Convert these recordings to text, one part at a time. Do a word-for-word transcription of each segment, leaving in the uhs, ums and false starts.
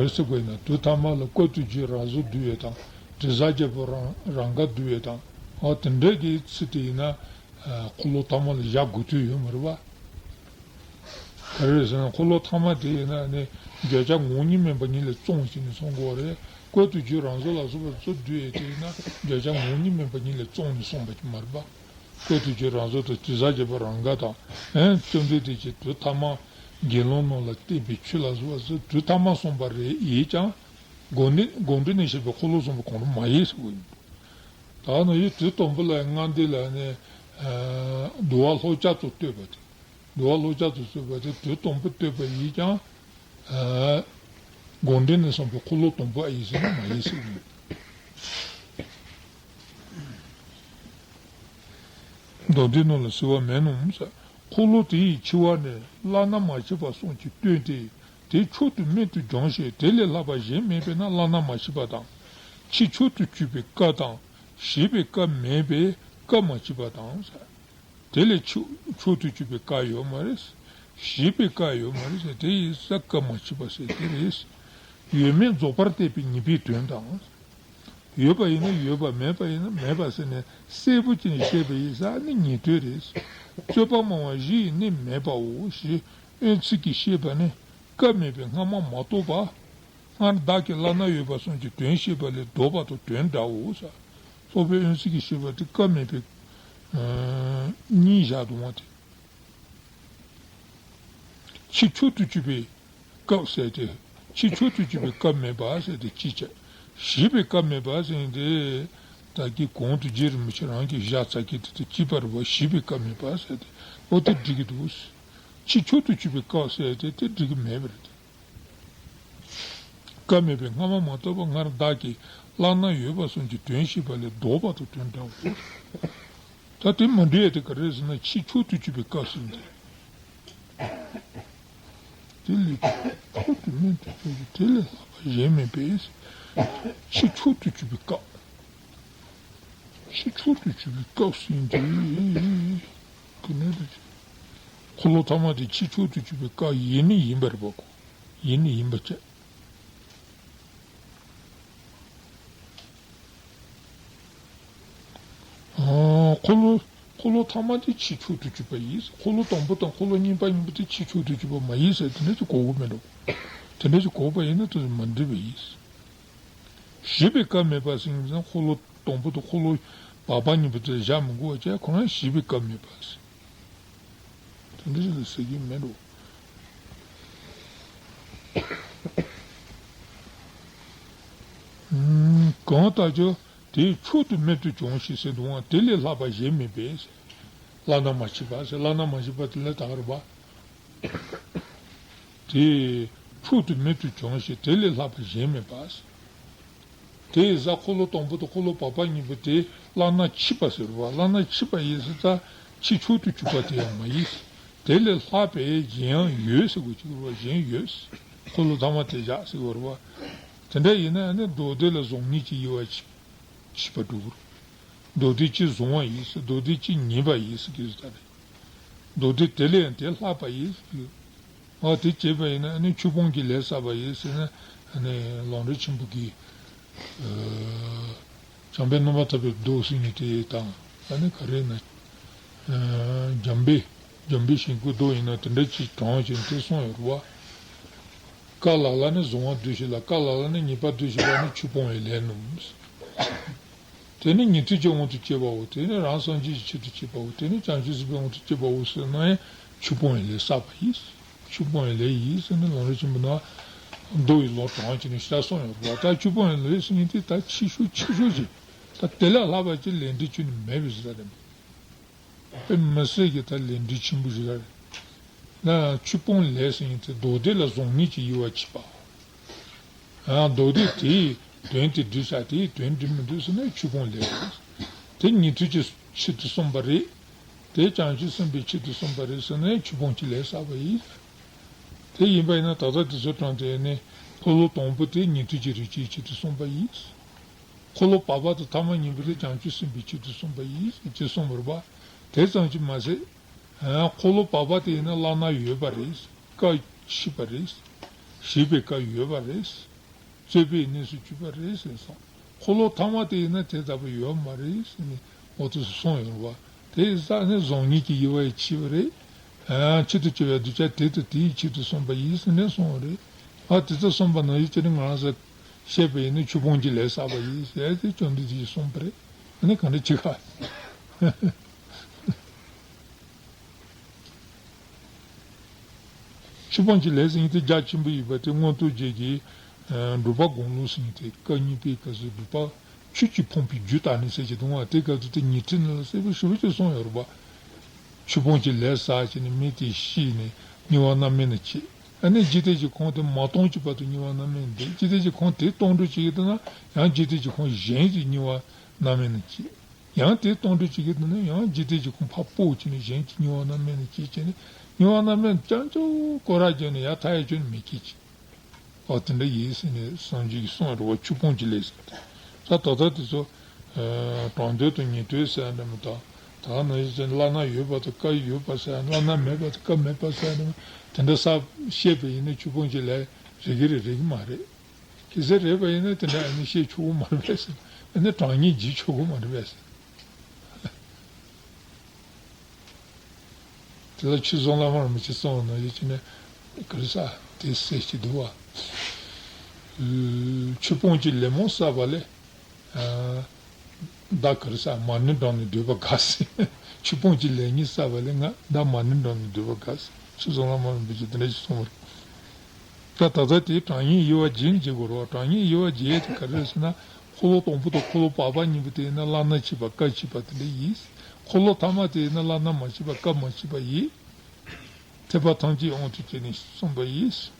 ཟེར་དགོས་ན་དུས་ཐ་མ་ལ་བཀོད་དུ་བྱུས་རང་བཟོ་བསྡུ་བའི་དང་། དྲི་ཟ་བྱེད་པོ་རང་རང་དགར་བསྡུ་བའི་དང་། འོ་དེ་འདྲ་གི་ཚིག་དེ་ཡིན་ན་འཁོར་ལོ་ཐ་མ་ལ་བཞག་དགོས་དུས་ཡོད་མ་རེད་པ། ག་རེ་ཟེར་ན་འཁོར་ལོ་ཐ་མ་དེ་ཡིན་ན་ནི་བརྗོད་བྱ་ངོ་བོ་ཉིད་མིན་པ་ཉིད་ལས་བརྩམས་ཟིན་ནས་གསུང་དགོས་པ་རེད། བཀོད་དུ་བྱུས་རང་བཟོ་ལ་སོགས་པ་ཚུར་བསྡུ་ཡས་དེ་ཡིན་ན་བརྗོད་བྱ་ངོ་བོ་ཉིད་མིན་པ་ཉིད་ལས་བརྩམས་ནས་གསུངས་པ་ཅིག་མ་རེད་པ། བཀོད་དུ་བྱུས་རང་བཟོ་དང་དྲི་ཟ་བྱེད་པོ་རང་དགར་དང་། ཨེ་བཅོམ་ལྡན་འདས་ཀྱིས་དུས་ཐ་མ་དགེ་སློང་རྣམས་ལ་བསྟན་པའི་ཆོས་ལ་སོགས་པ་ཚུར་དུས་ཐ་མ་གསུངས་པ་རེད་ཡིན་ཀྱང་། དགོངས་འགྲེལ་དགོངས་འགྲེལ་ནས་བཤད་པའི་འཁོར་ལོ་གསུམ་པོ་གང་རུང་མ་ཡིན་ཟེར་གྱི་ཡོད། ད་ནི་ཡུལ་དུས་དང་པོ་ལ་ལྔ་འདི་ལ་ནི་ཨ་འདུལ་བ་ལྷོ་བྱ་ཚུལ་བསྟོད་པ་དེ། འདུལ་བ་ལྷོ་བྱ་ཚུལ་བསྟོད་པ་དེ་དུས་དང་པོ་བསྟོད་པ་ཡིན་ཀྱང་། ཨ་དགོངས་འགྲེལ་ནས་གསུངས་པའི་འཁོར་ལོ་དང་པོ་ཨ་ཡིན་ཟེར་ན་མ་ཡིན་ཟེར་གྱི་ཡོད། མདོ་སྡེ་རྣམས་ལ་གཟིར་བ་མེད་ནོ། འཁོར་ལོ་དེ་ཡི་འཆི་བ་ནི་བླ་ན་མ་མཆིས་པ་གསུམ་གྱིས་སྟོན་ཏེ། དེ་མཆོག་ཏུ་རྨད་དུ་བྱུང་ཞིང་། དེ་ལས་ལྷག་པ་གཞན་མེད་པས་ན་བླ་ན་མ་མཆིས་པ་དང་། ཕྱིས་མཆོག་ཏུ་གྱུར་པའི་བཀའ་དང་། བཞེད་པའི་བཀའ་མེད་པས་བཀའ་མ་མཆིས་པ་དང་། དེ་ལས་མཆོག་མཆོག་ཏུ་གྱུར་པའི་བཀའ་ཡོད་མ་རེད། བཞེད་པའི་བཀའ་ཡོད་མ་རེད་ཟེར། དེ་ཡིན་ཙང་བཀའ་མ་མཆིས་པ་ཟེར་དེ་རེད། ཡོད་མེད་རྫོགས་པར་བསྟན་པའི་ཉན་པའི་དོན་དང་། ཡོད་པ་ཡིན་ན་ཡོད་པ། མེད་པ་ཡིན་ན་མེད་པ་ཟེར་ནས་གསལ་པོ་བྱས་ནས་བཤད་པ་ཡིན་ཙང་ནི་ཉན་ཐོས་རེད། རྩོད་པ་སྨྲ་བ་བཞི་ཡི་གནས་མེད་པའོ་ཞེས་དབེན་ཚིག་གིས་བཤད་པ་ནི་བཀའ་མེད་པའི་སྔ་མ་མ་རྟོགས་པ། སྔར་བདག་གིས་བླ་ན་ཡོད་པ་གསུམ་གྱི་དོན་བཤད་པ་ལས་ལྡོག་པ་དང་དོན་འདྲའོ་ཟེར། སློབ་དཔོན་དབེན་ཚིག་གིས་བཤད་པ་དེ་བཀའ་མེད་པའི་ཨ་གཉིས་བཞག་འདུག་མ་དེ། ཕྱིས་མཆོག་ཏུ་གྱུར་པའི་སྐབས་ཟེར་ཏེ། ཕྱིས་མཆོག་ཏུ་གྱུར་པའི་སྐབས་མེད་པ་ཟེར་ཏེ་གཅིག་བྱས། བཞེད་པའི་སྐབས་མེད་པ་ཟེར་ཏེ། ད་གིན་གོང་དུ་རྗེ་རིན་པོ་ཆེ་རང་གིས་བཞག་ཚར་གྱི་དེ་དང་གཅིག་པ་རེད་པ། བཞེད་པའི་སྐབས་མེད་པ་ཟེར་ཏེ། ཨོ་དེ་འགྲིག་གི་འདུག། ཕྱིས་མཆོག་ཏུ་གྱུར་པའི་སྐབས་ཟེར་ཏེ་དེ་འགྲིག་གི་མེད་པ་རེད། སྐབས་མེད་པའི་སྔ་མ་མ་རྟོགས་པ། སྔར་བདག་གིས་བླ་ན་ཡོད་པ་གསུམ་གྱི་དོན་བཤད་པ་ལས་ལྡོག་པ་དང་དོན་འདྲའོ། ད་དེ་མ་འགྲིག་ཡ་དེ་ག་རེ་ཟེར་ན་ཕྱིས་མཆོག་ཏུ་གྱུར་པའི་སྐབས་ཟེར་འདི། དེ་ལས་མཆོག་ཏུ་རྨད་དུ་བྱུང་ཞིང་། དེ་ལས་ལྷག་པ་གཞན་མེད་པས། ཕྱིས་མཆོག་ཏུ་གྱུར་པའི་སྐབས། ཕྱིས་མཆོག་ཏུ་གྱུར་པའི་སྐབས་ཟེར་འདི། ཁོ་ནས་དེ་འཁོར་ལོ་ཐ་མ་དེ་ཕྱིས་མཆོག་ཏུ་གྱུར་པའི་སྐབས་ཡིན་ནི་ཡིན་པ་རེད་པ་ཁོ། ཡིན་ནི་ཡིན་པ་བྱས། འཁོར་ལོ། འཁོར་ལོ་ཐ་མ་དེ་ཕྱིས་མཆོག་ཏུ་གྱུར་པ་ཡིན། འཁོར་ལོ་དང་པོ་དང་འཁོར་ལོ་གཉིས་པ་གཉིས་པོ་དེ་ཕྱིས་མཆོག་ཏུ་གྱུར་པ་མ་ཡིན་ཟེར་དེ་འདྲ་ཅིག་གོ་གི་མེད་འགྲོ། དེ་འདྲ་ཅིག་གོ་བ་ཡིན་ན་དེ་མ་འགྲིག་པ་ཡིན། བཞེད་པའི་སྐབས་མེད་པ་ཟེར་ན་འཁོར་ལོ་དང་པོ་དང་འཁོར་ལོ་བར་པ་གཉིས་པོ་དེ་བཞག་མི་དགོས་པ་བྱས། ཁོ་རང་བཞེད་པའི་སྐབས་མེད་པ་ཟེར། དེ་འདྲ་ཞིག་ལ་ཟེར་གྱི་མེད་འགྲོ། གང་ལྟར་ཀྱང་དེ་མཆོག་ཏུ་རྨད་དུ་བྱུང་ཞིང་ཟེར་འདུག་པ། དེ་ལས་ལྷག་པ་གཞན་མེད་པས། བླ་ན་མ་མཆིས་པ་ཟེར། བླ་ན་མ་མཆིས་པ་དེ་ལས་ད་ག་རེད་པ། དེ་མཆོག་ཏུ་རྨད་དུ་བྱུང་ཞིང་། དེ་ལས་ལྷག་པ་གཞན་མེད་པ་ཟེར། དེ་ཡི་ས་འཁོར་ལོ་དང་པོ་དང་འཁོར་ལོ་བར་པ་གཉིས་པོ་དེ་བླ་ན་མཆིས་པ་ཟེར་བ། བླ་ན་མཆིས་པ་ཡིན་ཟེར་ཙང་ཕྱིས་མཆོག་ཏུ་གྱུར་པ་དེ་ཡང་མ་ཡིན། དེ་ལས་ལྷག་པའི་གཞན་ཡང་ཡོད་ཟེར་དགོས་ཀྱི་རེད་པ། གཞན་ཡོད། འཁོར་ལོ་ཐ་མ་དེ་བཞག་ཟེར་དགོས་རེད་པ། དེ་འདྲ་ཡིན་ན་ནི་མདོ་སྡེ་ལ་གཟུང་ཉིད་ཀྱི་དབྱེ་བ་ཕྱེ་བ་འགྲུབ་རེད། མདོ་སྡེ་སྤྱི་གཟུང་བ་ཡིན་ཟེར། མདོ་སྡེ་སྤྱི་ཉན་པ་ཡིན་ཟེར་གྱི་རེད་ད་རེད། མདོ་སྡེ་དེ་ལས་ཡང་དེ་ལྷག་པ་ཡིན་ཟེར་གྱི། འོ་དེ་བྱས་པ་ཡིན་ན་ཨ་ནི་ཆོས་སྤོང་གི་ལས་བསགས་པ་ཡིན་ཟེར་ན། ཨ་ནི་ལམ་རིམ་ཆེན་པོ་གི་ཨ་བྱམས་པའི་རྣམ་པར་ཐར་པའི་མདོ་ཟེར་མཁན་དེ་དང་། ཨ་ནི་ག་རེ་ན་ཨ་འཇམ་པའི་འཇམ་པའི་ཞིང་ཁམས་མདོ་ཡིན་ན་དེ་འདྲ་ཅིག་དྲངས་བྱས་དེ་གསུངས་ཡོད་རེད་པ། ཀ་ལ་ལ་ནི་གཟུང་བ་བསྡུས་ཤིང་ལ། ཀ་ལ་ལ་ནི་ཉེས་པ་བསྡུས་ཤིང་ལ་ནི་ཆོས་སྤོང་བའི་ལས་རྣམས། དེ་ནི་ཉན་ཐོས་ཀྱི་དབང་དུ་བྱས་པའོ། དེ་ནི་རང་སངས་རྒྱས་ཀྱི་ཆེད་དུ་བྱས་པའོ། དེ་ནི་བྱང་ཆུབ་སེམས་དཔའི་དབང་དུ་བྱས་པའོ་ཟེར་ན་ཡང་ཆོས་སྤོང་བའི་ལས་བསགས་པ་ཡིན། ཆོས་སྤོང་བའི་ལས་ཡིན་ཟེར་ནས་ལམ་རིམ་ཆེན་པོ་ནང་མདོ་ཡི་ལུང་དྲངས་བྱས་ནས་ཞེ་དྲག་གསུངས་ཡོད་རེད་པ། ད་ཆོས་སྤོང་བའི་ལས་ཟེར་མཁན་དེ་ད་ཆེ་ཤོས་ཆེ་ཤོས་ཅིག། ད་དེ་ལས་ལྷག་པ་ཅིག་ལས་འབྲས་ཁྱོན་ནས་མེད་པའི་ཟེར་ར་རེད། དཔེ་མི་སྲིད་ཀྱི་ད་ལས་འབྲས་ཆེན་པོ་ཞིག་རེད། ན་ཆོས་སྤོང་ལས་ཟེར་མཁན་དེ་མདོ་སྡེ་ལ་གཟུང་ཉིད་ཀྱི་དབྱེ་བ་ཕྱེ་བ། ཨ་མདོ་སྡེ་དེའི་དོན་དེ་འགྲུབ་ས། དེའི་དོན་འགྲུབ་མི་འགྲུབ་ཟེར་ན་ཆོས་སྤོང་ལས་རེད། དེ་ཉན་ཐོས་ཀྱི་ཆེད་དུ་གསུངས་པ་རེད། དེ་བྱང་ཆུབ་སེམས་དཔའི་ཆེད་དུ་གསུངས་པ་རེད་ཟེར་ན་ཆོས་སྤོང་གི་ལས་བསགས་པ་ཡིན། དེ་ཡིན་པ་ཡིན་ན་ད་ལྟ་དེ་ཚོ་དྲངས་ཏེ་ནི་འཁོར་ལོ་དང་པོ་དེ་ཉན་ཐོས་ཀྱི་རིགས་ཀྱི་ཆེད་དུ་གསུངས་པ་ཡིན། འཁོར་ལོ་བར་པ་དང་ཐ་མ་གཉིས་པོ་དེ་བྱང་ཆུབ་སེམས་དཔའི་ཆེད་དུ་གསུངས་པ་ཡིན་ཅེས་གསུངས་པ་རེད་པ། དེ་ཙམ་གྱིས་མ་ཟད། ཨ་འཁོར་ལོ་བར་པ་དེ་ཡིན་ན་བླ་ན་ཡོད་པ་རེད། བཀའ་མཆིས་པ་རེད། བཞེད་པའི་བཀའ་ཡོད་པ་རེད། རྩོད་པའི་གནས་སུ་གྱུར་པ་རེད་ཟེར་གསུངས། འཁོར་ལོ་ཐ་མ་དེ་ཡིན་ན་དེ་ལྟ་བུ་ཡོད་མ་རེད་ཟེར་ནས་འོ་དེ་གསུངས་ཡོད་རེད་བ། དེ་ཡིན་ཙང་ནི་གཟུགས་བརྙན་གྱི་དབྱེ་བ་ཡིས་ཕྱེ་བ་རེད། ཨ་ཆེད་དུ་བྱ་བའི་གདུལ་བྱ་དེ་དང་དེའི་ཆེད་དུ་གསུངས་པ་ཡིན་ཟེར་ནས་གསུངས་པ་རེད། ཨ་དེ་ལྟར་གསུངས་པ་ནང་བཞིན་བྱས་ནས་ང་རང་ཚོ་བཤད་པ་ཡིན་ན་ཆོས་སྤོང་གི་ལས་བསགས་པ་ཡིན་ཟེར་ཏེ་བཅོམ་ལྡན་འདས་ཀྱིས་གསུངས་པ་རེད། ཨ་ནི་ག་འདྲ་བྱེད་ག་ཆོས་སྤོང་གི་ལས་ཟེར་མཁན་དེ་རྒྱ་ཆེན་པོ་ཡོད་པ་དེ་མངོན་རྟོགས་རྒྱན་གྱི་ཨ་འགྲོ་བ་དགོངས་ལུགས་ཟེར་མཁན་དེ། སྐབས་གཉིས་པའི་སྐབས་སུ་འགྲོ་བ་ཆོས་ཀྱིས་ཕོངས་པའི་རྒྱུ་དག་ནི་ཟེར་གྱི་འདུག་བ། དེ་སྐབས་སུ་དེ་ཉི་ཁྲི་ནང་ལ་གསལ་པོ་ཞེ་པོ་ཅིག་གསུངས་ཡོད་རེད་པ། ཆོས་སྤོང་གི་ལས་བསགས་བྱས་ནས་མི་དེ་ཤི་ནས་དམྱལ་བ་རྣམ་སྨིན་ན་སྐྱེ། ཨ་ནི་འཇིག་རྟེན་གྱི་ཁམས་དེ་མ་སྟོངས་ཀྱི་བར་དུ་དམྱལ་བ་རྣམ་སྨིན་ན་སྡོད། འཇིག་རྟེན་གྱི་ཁམས་དེ་སྟོང་འགྲོ་བྱེད་ཀྱི་འདུག་ན་ཡང་འཇིག་རྟེན་གྱི་ཁམས་གཞན་གྱི་དམྱལ་བ་རྣམ་སྨིན་ན་སྐྱེ། ཡང་དེ་སྟོང་འགྲོ་བྱེད་ཀྱི་འདུག་ན་ཡང་འཇིག་རྟེན་གྱི་ཁམས་ཕར་སྤོས་བྱས་ནས་གཞན་གྱི་དམྱལ་བ་རྣམ་སྨིན་ན་སྐྱེ་བྱས་ནས་དམྱལ་བ་རྣམ་སྨིན་ན་རྐྱང་རྐྱང་སྐོར་ར་བརྒྱབ་ནས་ཡར་མཐའ་ཡས་བྱས་ནས་མི་སྐྱེ་བྱས། ཨོ་དེ་འདྲ་ཡིན་ཟེར་ནས་སངས་རྒྱས་ཀྱིས་གསུངས་རེད་བ། ཆོས་སྤོང་གི་ལས་ཟེར་ཏེ། ད་ད་ལྟ་དེ་ཚོ་ཨ་དྲང་དོན་དང་ཉན་ཐོས་ཟེར་ཡ་འདྲ་མི་འདུག་ད་ག་ནང་བཞིན་བྱས་ནས་བླ་ན་ཡོད་པ་དང་བཀའ་ཡོད་པ་ཟེར་ཡ། བླ་ན་མེད་པ་དང་བཀའ་མེད་པ་ཟེར་ཡ་འདྲ་མི་དེ་འདྲ་ས་བཤད་པ་ཡིན་ན་ཆོས་སྤོང་གི་ལས་རིག་གི་རེད་རིག་གི་མ་རེད། གལ་སྲིད་རེད་པ་ཡིན་ན་དེ་འདྲ་ཨ་ནི་བཤད་ཆོག་གི་མ་རེད་པས་ཟེར། ཨ་ནི་དྲང་ངེས་བགྱིད་ཆོག་གི་མ་རེད་པས་ཟེར། དེ་ལ་ཆོས་བཟང་བླ་མ་རིན་པོ་ཆེ་གསུངས་པ་ནང་བཞིན་བྱས་ནས་ག་རེ་ཟེར་དེ་ཟེར་གྱི་འདུག་བ། ཆོས་སྤོང་གི་ལས་མང་བསགས་པ་ལས། ཨ་བདག་ག་རེ་ཟེར་མ་ཎི་བགྲངས་ནས་སྡོད་པ་དགའ་ཟེར། ཆོས་སྤོང་གི་ལས་ངན་བསགས་པ་ལས་ང་བདག་མ་ཎི་བགྲངས་ནས་སྡོད་པ་དགའ་ཟེར། ཆོས་བཟང་བླ་མ་རིན་པོ་ཆེ་དེ་འདྲ་ཞིག་གསུངས་པ་རེད། ད་ད་ལྟ་དེའི་དྲང་ངེས་དབྱེ་བ་བརྒྱད་ནས་འབྱེད་དགོས་རེད་བ། དྲང་ངེས་དབྱེ་བ་བརྒྱད་དེ་ག་རེ་རེད་ཟེར་ན། འཁོར་ལོ་དང་པོ་དང་འཁོར་ལོ་བར་པ་གཉིས་པོ་དེ་ཡིན་ན་བླ་ན་མཆིས་པ་བཀའ་མཆིས་པ་དེ་འདྲ་ཡིན། འཁོར་ལོ་ཐ་མ་དེ་ཡིན་ན་བླ་ན་མ་མཆིས་པ་བཀའ་མ་མཆིས་པ་ཡིན། ཐེག་པ་ཐམས་ཅད་དབང་དུ་བྱས་ནས་གསུངས་པ་ཡིན།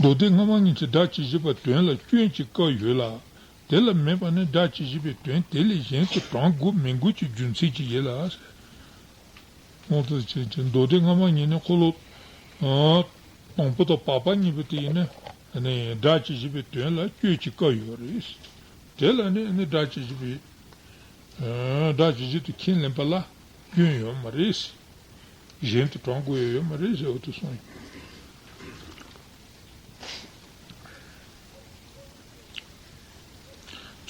མདོ་སྡེ་སྔ་མ་ཉིད་ཀྱི་སྒྲ་ཇི་བཞིན་པ་དོན་ལ་སྐྱོན་གྱི་སྐབས་ཡོད་ལ། དེ་ལ་མེད་པ་ནི་སྒྲ་ཇི་བཞིན་པའི་དོན་དེ་ལས་གཞན་དུ་དྲང་དགོས་མི་དགོས་ཀྱི་རྒྱུ་མཚན་གྱིས་ཡིན་ལ། དབང་དུ་བྱས་ཀྱི་མདོ་སྡེ་སྔ་མ་ཉིད་ནི་འཁོར་ལོ་ཨ་དང་པོ་དང་བར་པ་གཉིས་པོ་དེ་ཡིན་ན་ནི་སྒྲ་ཇི་བཞིན་པའི་དོན་ལ་སྐྱོན་གྱི་སྐབས་ཡོད་རེད། དེ་ལ་ནི་ནི་སྒྲ་ཇི་བཞིན་པའི་ཨ་སྒྲ་ཇི་བཞིན་དུ་ཁས་ལེན་པ་ལ་སྐྱོན་ཡོད་མ་རེད། གཞན་དུ་དྲང་དགོས་ཡོད་མ་རེད་ཟེར་འོ་དེ་གསུངས་ཡོད།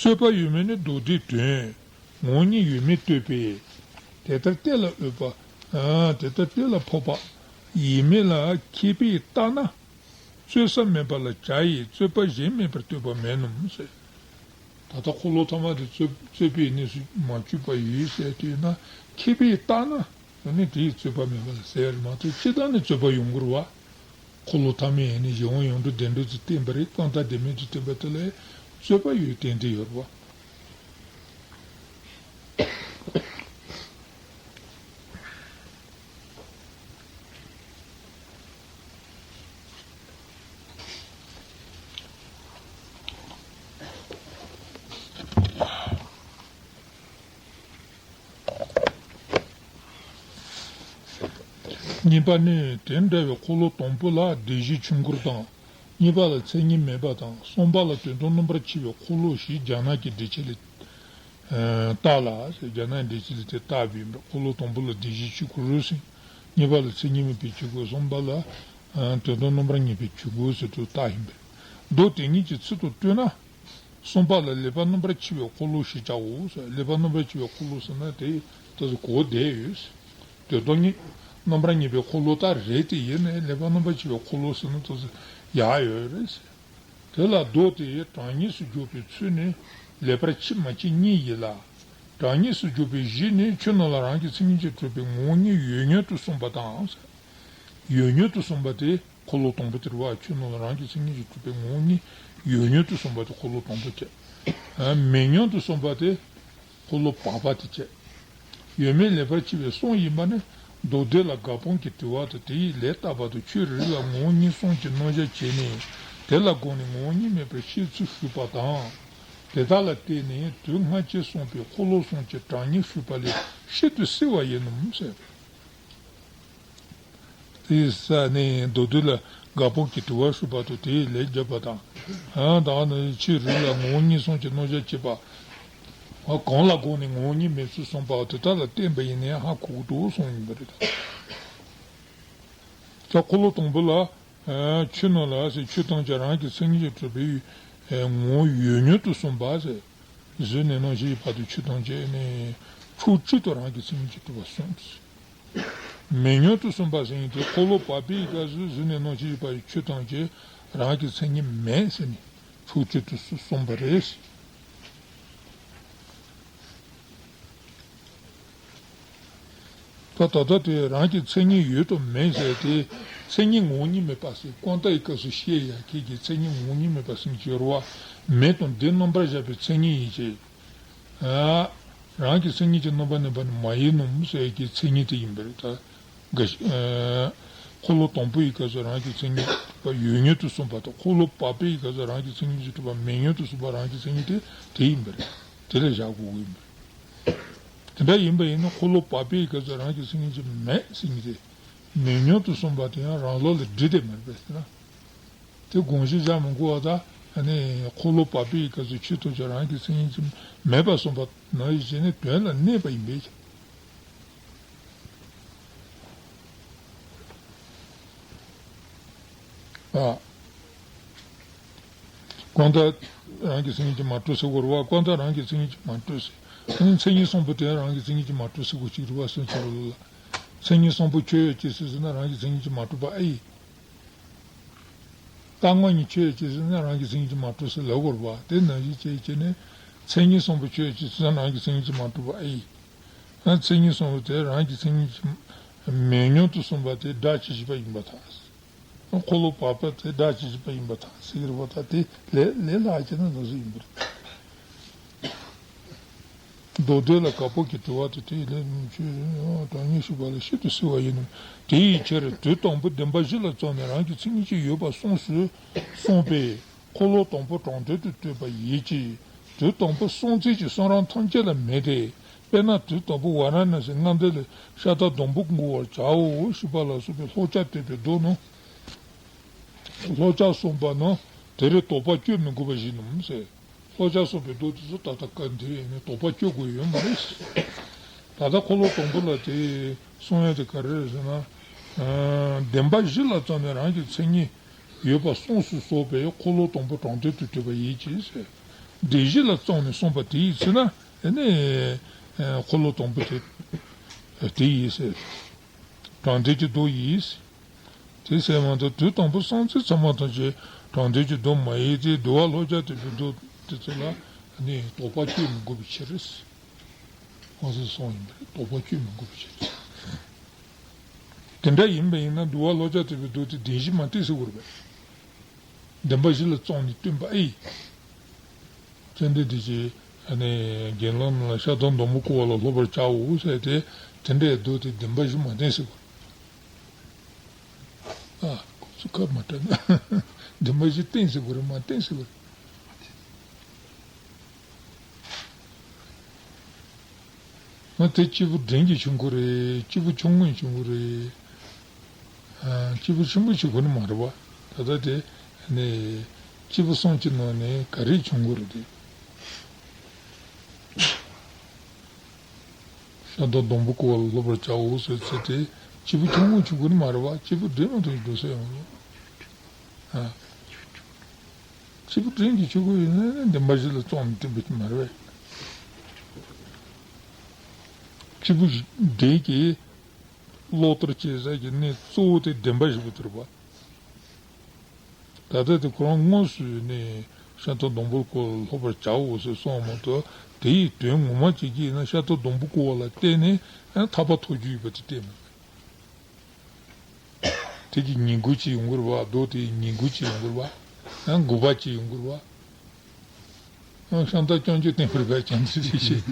རྩོད་པ་ཡོད་མེད་ནི་མདོ་སྡེའི་དོན། ངོ་བོ་ཉིད་ཡོད་མེད་རྟོགས་པས། དེ་ལྟར་གཏན་ལ་འོས་པ། ཨ་དེ་ལྟར་གཏན་ལ་ཕབ་པ་ཡིན་མིན་ལ་མཁས་པས་བརྟགས་ན། རྩོད་ས་མེད་པ་ལ་བྱ་ཡིས་རྩོད་པ་གཞན་མེད་པར་རྟོགས་པ་མེད་ནམ་ཟེར། ད་ལྟ་འཁོར་ལོ་ཐ་མ་དེ་རྩོད་རྩོད་པའི་གནས་སུ་མ་གྱུར་པ་ཡོད་ཟེར་དུས་ན་མཁས་པས་བརྟགས་ན་ཨ་ནི་དེས་རྩོད་པ་མེད་པ་ལ་ཟེར་མ་གཏོགས་སྤྱིར་བཏང་ནི་རྩོད་པ་ཡོང་གི་རེད་བ། འཁོར་ལོ་ཐ་མའི་ཡིན་ནི་གཞན་དབང་ཡོངས་གྲུབ་བདེན་གྲུབ་ཙམ་བསྟན་པ་རེད། གང་ལྟར་བདེན་མེད་དུ་བསྟན་པ་དེ་ལ་རྩོད་པ་ཡོད་ཏན་ཏན་ཡོད་རེད་བ། གཉིས་པ་ནི་དེ་འདྲ་བའི་འཁོར་ལོ་དང་པོ་ལ་སྡེ་བཞི་ཆོས་འཁོར་དང་། གཉིས་པ་ལ་མཚན་ཉིད་མེད་པ་དང་། གསུམ་པ་ལ་དོན་དམ་རྣམ་པར་ཕྱེ་བའི་འཁོར་ལོ་ཞེས་རྒྱ་ནག་གི་འགྲེལ་བྱེད་ལས་བཏགས་ལ། རྒྱ་ནག་འགྲེལ་བྱེད་ལས་དེ་བཏགས་པའི་འཁོར་ལོ་དང་པོ་ལ་སྡེ་བཞི་ཆོས་འཁོར་ཟེར། གཉིས་པ་ལ་མཚན་ཉིད་མེད་པའི་ཆོས་འཁོར། གསུམ་པ་ལ་དོན་དམ་རྣམ་པར་ངེས་པའི་ཆོས་འཁོར་ཟེར་དུ་བཏགས་ཡིན་པས། མདོ་དེ་ཉིད་ཀྱི་ཚིག་དང་བསྟུན་ན། གསུམ་པ་ལ་ལེགས་པར་རྣམ་པར་ཕྱེ་བའི་འཁོར་ལོ་ཞེས་བྱའོ། ལེགས་པར་རྣམ་པར་ཕྱེ་བའི་འཁོར་ལོ་ཟེར་ན་དེ་ད་གོ་བདེ་ཡོད། དོན་དམ་ཉིད་རྣམ་པར་ངེས་པའི་འཁོར་ལོ་ད་རེད་དེ་ཡིན་ནའི་ལེགས་པར་རྣམ་པར་ཕྱེ་བའི་འཁོར་ལོ་ཟེར་ན་ད་ཡག་ཡོད་རེད། དེ་ལ་མདོ་དེ་གྲངས་སྙེད་སུ་འཇོག་པའི་ཚུལ་ནི་ལེགས་པར་ཕྱེ་མ་ཕྱེ་གཉིས་ཡིན་ལ། གྲངས་སྙེད་སུ་འཇོག་པའི་གཞི་ནི་ཆོས་རྣམས་ལ་རང་གི་མཚན་ཉིད་ཀྱིས་གྲུབ་པའི་ངོ་བོ་ཉིད་ཡོད་ཉིད་དུ་གསུངས་པ་དང་། ཡོད་ཉིད་དུ་གསུངས་པ་དེ་འཁོར་ལོ་དང་པོ་དེ་རེད་བ། ཆོས་རྣམས་ལ་རང་གི་མཚན་ཉིད་ཀྱིས་གྲུབ་པའི་ངོ་བོ་ཉིད་ཡོད་ཉིད་དུ་གསུངས་པ་དེ་འཁོར་ལོ་དང་པོ་བྱས། མེད་ཉིད་དུ་གསུངས་པ་དེ་འཁོར་ལོ་བར་པ་དེ་བྱས། ཡོད་མེད་ལེགས་པར་ཕྱེ་བའི་གསུང་ཡིན་པ་ནི་མདོ་སྡེ་ལ་དགག་སྤོང་གི་དྲི་བ་དང་དེ་ཡི་ལན་བཏབ་པ་དང་ཆོས་རིག་ལ་ངོ་བོ་ཉིད་གསུམ་གྱི་རྣམ་གཞག་བྱས་ནས་དེ་ལ་དགོངས་ནས་ངོ་བོ་ཉིད་མེད་པར་བཤད་ཚུལ་ཞུས་པ་དང་། དེ་དག་ལ་བརྟེན་ནས་དུས་སྔ་ཕྱི་གསུངས་པའི་འཁོར་ལོ་གསུམ་གྱི་གྲངས་སྙེད་ཞུས་པ་ལས་ཤིན་ཏུ་གསལ་བ་ཡིན་ནམ་ཟེར། དེའི་ས་ནས་མདོ་སྡེ་ལ་དགག་སྤོང་གི་དྲི་བ་ཞུས་པ་དང་དེའི་ལན་བརྒྱབ་པ་དང་། ཨ་ད་ནི་ཆོས་རིག་ལ་ངོ་བོ་ཉིད་གསུམ་གྱི་རྣམ་གཞག་བྱེད་པ། ཨ། གང་ལ་དགོངས་ནས་ངོ་བོ་ཉིད་མེད་ཚུལ་གསུངས་པ་དེ་དག་ལ་བརྟེན་པ་ཡིན་ནའི་ཧ་གོ་གི་འདུག་གསུངས་ཡིན་པ་རེད། ད་འཁོར་ལོ་དང་པོ་ལ། ཨ། ཆོས་རྣམས་ལ་ཟེར། ཆོས་ཐམས་ཅད་རང་གི་མཚན་ཉིད་ཀྱིས་གྲུབ་པའི་ངོ་བོ་ཡོད་ཉིད་དུ་གསུངས་པ་ཟེར། གཟུགས་ནས་སྣང་བཞི་ཡི་བར་དུ་ཆོས་ཐམས་ཅད་ནི་ཕྱོགས་གཅིག་ཏུ་རང་གི་མཚན་ཉིད་ཀྱིས་གྲུབ་པ་གསུངས། མེད་ཉིད་དུ་གསུངས་པ་ཟེར་ཡིན་ཏེ། འཁོར་ལོ་བར་པའི་སྐབས་སུ་གཟུགས་ནས་སྣང་བཞི་ཡི་བར་གྱི་ཆོས་ཐམས་ཅད་རང་གི་མཚན་ཉིད་མེད་ཟེར་ནས་ཕྱོགས་གཅིག་ཏུ་གསུངས་པ་རེད། ད་ད་ལྟ་དེ་རང་གི་མཚན་ཉིད་ཡོད་དང་མེད་ཟེར་ཏེ། མཚན་ཉིད་ངོ་བོ་ཉིད་མེད་པ་ཟེར། ཀུན་བཏགས་ཀྱི་སྐབས་སུ་བཤད་ཡ་ཁྱེད་ཀྱི་མཚན་ཉིད་ངོ་བོ་ཉིད་མེད་པ་ཟེར་གྱི་ཡོད་རེད་བ། མེད་དང་དེ་རྣམ་པར་གཞག་པའི་མཚན་ཉིད་ཡིན་གྱི། ཨ། རང་གི་མཚན་ཉིད་ཀྱི་རྣམ་པར་གནས་པ་ནི་མ་ཡིན་ནོ་ཟེར་གྱི་མཚན་ཉིད་དེ་ཡིན་པ་རེད། ད་འགའ་ཞིག་ཨ། འཁོར་ལོ་དང་པོ་ཡི་སྐབས་སུ་རང་གི་མཚན་ཉིད་ཡོད་ཉིད་དུ་གསུངས་པ་དང་། འཁོར་ལོ་བར་པའི་སྐབས་སུ་རང་གི་མཚན་ཉིད་ཀྱིས་གྲུབ་པ་མེད་ཉིད་དུ་གསུངས་པ། རང་གི་མཚན་ཉིད་དེ་དེ་ཡིན་པ་རེད། དེ་ལ་བཞག་དགོས་ཀྱི་ཡིན་པ་རེད། དེ་འདྲ་ཡིན་པ་ཡིན་ན་འཁོར་ལོ་བར་པའི་སྐབས་སུ་རང་གི་མཚན་ཉིད་ཀྱིས་མེད་ཟེར་མཁན་དེ། མེད་ཉིད་དུ་གསུངས་པ་དེ་ཡང་རང་ལུགས་ལ་འགྲིག་དེ་མ་རེད་པས་ཟེར་ན། དེ་དགོངས་གཞི་བཞག་མི་དགོས་པ་དང་། ཨ་ནི་འཁོར་ལོ་བར་པའི་སྐབས་སུ་ཆོས་ཐམས་ཅད་རང་གི་མཚན་ཉིད་ཀྱིས་མེད་པར་གསུངས་པ་ནང་བཞིན་བྱས་ནས་དོན་ལ་གནས་པ་ཡིན་པས། ཨ། ཀུན་བཏགས་རང་གི་མཚན་ཉིད་ཀྱིས་མ་གྲུབ་ཟེར་དགོས་རེད་བ། ཀུན་བཏགས་རང་གི་མཚན་ཉིད་ཀྱིས་མ་གྲུབ་ཟེར། ཨ་ནི་མཚན་ཉིད་གསུམ་པོ་དེ་རང་གི་མཚན་ཉིད་ཀྱིས་མ་གྲུབ་ཟེར་དགོས་ཀྱི་རེད་བ། སེམས་ཅན་ལ། མཚན་ཉིད་གསུམ་པོ་ཁྱོད་ཡོད་ཅེས་ཟེར་ཟེར་ན་རང་གི་མཚན་ཉིད་ཀྱིས་མ་གྲུབ་པ་ཨེ་ཡིན། རྟག་དངོས་གཉིས་ཆོས་ཅན་ཟེར་ན་རང་གི་མཚན་ཉིད་ཀྱིས་མ་གྲུབ་ཟེར་ལབ་དགོས་རེད་པ། དེ་ནང་བཞིན་བྱས་བྱས་ནས་མཚན་ཉིད་གསུམ་པོ་ཆོས་ཅན་ཟེར་ན་རང་གི་མཚན་ཉིད་ཀྱིས་མ་གྲུབ་པ་ཨེ་ཡིན། ཨ། མཚན་ཉིད་གསུམ་པོ་དེ་རང་གི་མཚན་ཉིད་ཀྱིས་མེད་ཉིད་དུ་གསུངས་པ་དེ་སྒྲ་ཇི་བཞིན་པ་ཡིན་པར་ཐལ། འཁོར་ལོ་བར་པ་དེ་སྒྲ་ཇི་བཞིན་པ་ཡིན་པར་ཐལ་ཟེར་གྱི་རེད་པ། ད་དེ་ལས་ལས་སླ་བྱས་ན་འདི་ཚོ་ཡིན་པ་རེད། མདོ་སྡེ་ལ་ག་པོ་གི་དྲི་བ་དེ་དེའི་ལན་ཆོས་དྲང་ངེས་ཞུས་པ་ལ་ཞིབ་ཏུ་གསལ་བ་ཡིན་ནོ། དེ་ཡི་ཕྱིར་དུས་དང་པོ་བདེན་པ་བཞི་ལ་བརྩམས་ནས་རང་གི་མཚན་ཉིད་ཀྱིས་ཡོད་པ་གསུངས་སུ་གསུངས་པས། འཁོར་ལོ་དང་པོ་དྲང་དོན་དུ་སྟོན་པ་ཡིན་གྱི། དུས་དང་པོ་གསུངས་ཚད་ཀྱི་གསུང་རབ་ཐམས་ཅད་ལ་མེད་དེ། དཔེར་ན་དུས་དང་པོ་ཝཱ་ར་ཎ་སིའི་མངའ་སྡེ་ལ་ཤ་སྟག་སྡོང་པོ་འགུགས་པར་བྱའོ་ཞེས་པ་ལ་སོགས་པའི་ལྷོ་བྱ་སྟོན་པའི་མདོ་ནི། ལྷོ་བྱ་གསུངས་པ་ནི་དེ་རུ་དོགས་པ་བཅོས་མི་དགོས་པ་ཞིག་ནོ་ཟེར། ལྷོ་བྱ་གསུངས་པའི་མདོ་དེ་ཚོ་ད་ལྟ་སྐབས་འདིར་ནི་དོགས་པ་བཅོས་དགོས་ཡོད་མ་རེད། ད་ལྟ་འཁོར་ལོ་དང་པོ་ལ་དེ་གསུང་ཡ་དེ་ག་རེ་རེད་ཟེར་ན། ཨ། བདེན་པ་བཞི་ལ་བརྩམས་ནས་རང་གི་མཚན་ཉིད་ཡོད་པ་གསུངས་སུ་གསུངས་པས་འཁོར་ལོ་དང་པོ་དྲང་དོན་དུ་སྟོན་པ་ཡིན་གྱི་ཟེར། བདེན་བཞི་ལ་བརྩམས་ནས་གསུངས་པ་དེ་ཡིན་ཟེར་ན། ཨ་ནི་འཁོར་ལོ་དང་པོ་དེ་དེ་ཡིན་ཟེར། དྲང་དོན་གྱི་མདོ་ཡིན་ཟེར། དེ་ཟེར་མ་ཐག་དུས་དང་པོ་གསུངས་ཚད་ཚང་མ་ཐམས་ཅད་དྲང་དོན་གྱི་མདོ་མ་ཡིན་ཏེ། འདུལ་བ་ལྷོ་བྱ་སྟོན་པའི་མདོ་དེ་ཚོ་ལ་ནི་དོགས་པ་བཅོས་མི་དགོས་པའི་ཕྱིར། ཁོང་ཚོས་གསུངས་ཡིན་པས། དོགས་པ་བཅོས་མི་དགོས་པའི་ཕྱིར། དེ་འདྲ་ཡིན་པ་ཡིན་ན་འདུལ་བ་ལྷོ་བྱ་སྟོན་པའི་མདོ་དེ་བདེན་བཞི་མ་བསྟན་ཟེར་དགོས་རེད་པས། བདེན་པ་བཞི་ལ་བརྩམས་ནས་སྟོན་པ་ཨེ་ཡིན། བཅོམ་ལྡན་འདས་ཀྱིས་ཨ་ནི་དགེ་སློང་རྣམས་ལ་ཤ་སྟག་སྡོང་པོ་བཀོལ་བ་ལ་སློབ་པར་བྱའོ་ཟེར་ཏེ། དེ་འདྲའི་མདོ་དེ་བདེན་པ་བཞི་མ་བསྟན་ཟེར་དགོས། ཨ། ཁོ་ཚོས་ཁ་མ་བྲལ་ན་བདེན་པ་བཞི་བསྟན་ཟེར་དགོས་རེད། མ་བསྟན་ཟེར་དགོས་རེད། ང་དེ་སྐྱེས་བུ་འབྲིང་གི་ཆུང་ཀུ་རེད། སྐྱེས་བུ་ཆུང་ངུའི་ཆུང་ཀུ་རེད། ཨ། སྐྱེས་བུ་ཆེན་པོ་ཞིག་གོ་ནི་མ་རེད་པ། ད་ལྟ་དེ་ནི་སྐྱེས་བུ་གསུམ་གྱི་ནང་ནས་ག་རེ་ཆུང་ཀུ་རེད་དེ། ཤ་སྟག་སྡོང་པོ་བཀོལ་བ་ལ་སློབ་པར་བྱའོ་ཟེར་ཚེ་དེ་སྐྱེས་བུ་ཆུང་ངུའི་ཆུང་ཀུ་ནི་མ་རེད་པ། སྐྱེས་བུ་འབྲིང་མ་གཏོགས་འགྲོ་ས་ཡོང་མ་རེད། ཨ། སྐྱེས་བུ་འབྲིང་གི་ཆུང་ཀུ་ཡིན་ན་བདེན་པ་བཞི་ལ་བརྩམས་ནས་སྟོན་པ་ཅིག་མ་རེད་པས། སྐྱེས་བུ་འབྲིང་གི་ལོག་ལྟར་བྱེད་ས་ཀྱི་གནས་གཙོ་བོ་དེ་བདེན་པ་བཞི་པོ་དེ་རེད་པ། ད་ལྟ་དེ་ཁོ་རང་དངོས་སུ་ནི་ཤ་སྟག་སྡོང་པོ་བཀོལ་བ་ལ་སློབ་པར་བྱའོ་ཟེར་གསུངས་མ་གཏོགས། དེ་ཡི་དོན་ངོ་མ་བྱེད་ཀྱི་ཡིན་ན་ཤ་སྟག་སྡོང་པོ་བཀོལ་བ་ལ་བརྟེན་ནས་ཐར་པ་ཐོབ་རྒྱུ་ཡོད་པ་དེ་བསྟན་མེད། དེ་གི་ཉིང་དགོས་ཅིག་ཡོང་གི་རེད་པ། མདོ་དེ་ཉིང་དགོས་ཅིག་ཡོང་གི་རེད་པ། ཡང་དགོས་པ་ཅིག་ཡོང་གི་རེད་པ། ཨ། ཤ་སྟག་རྐྱང་རྐྱང་བསྟན་པར་བས་ཀྱང་དེ་རེད་ཞེས།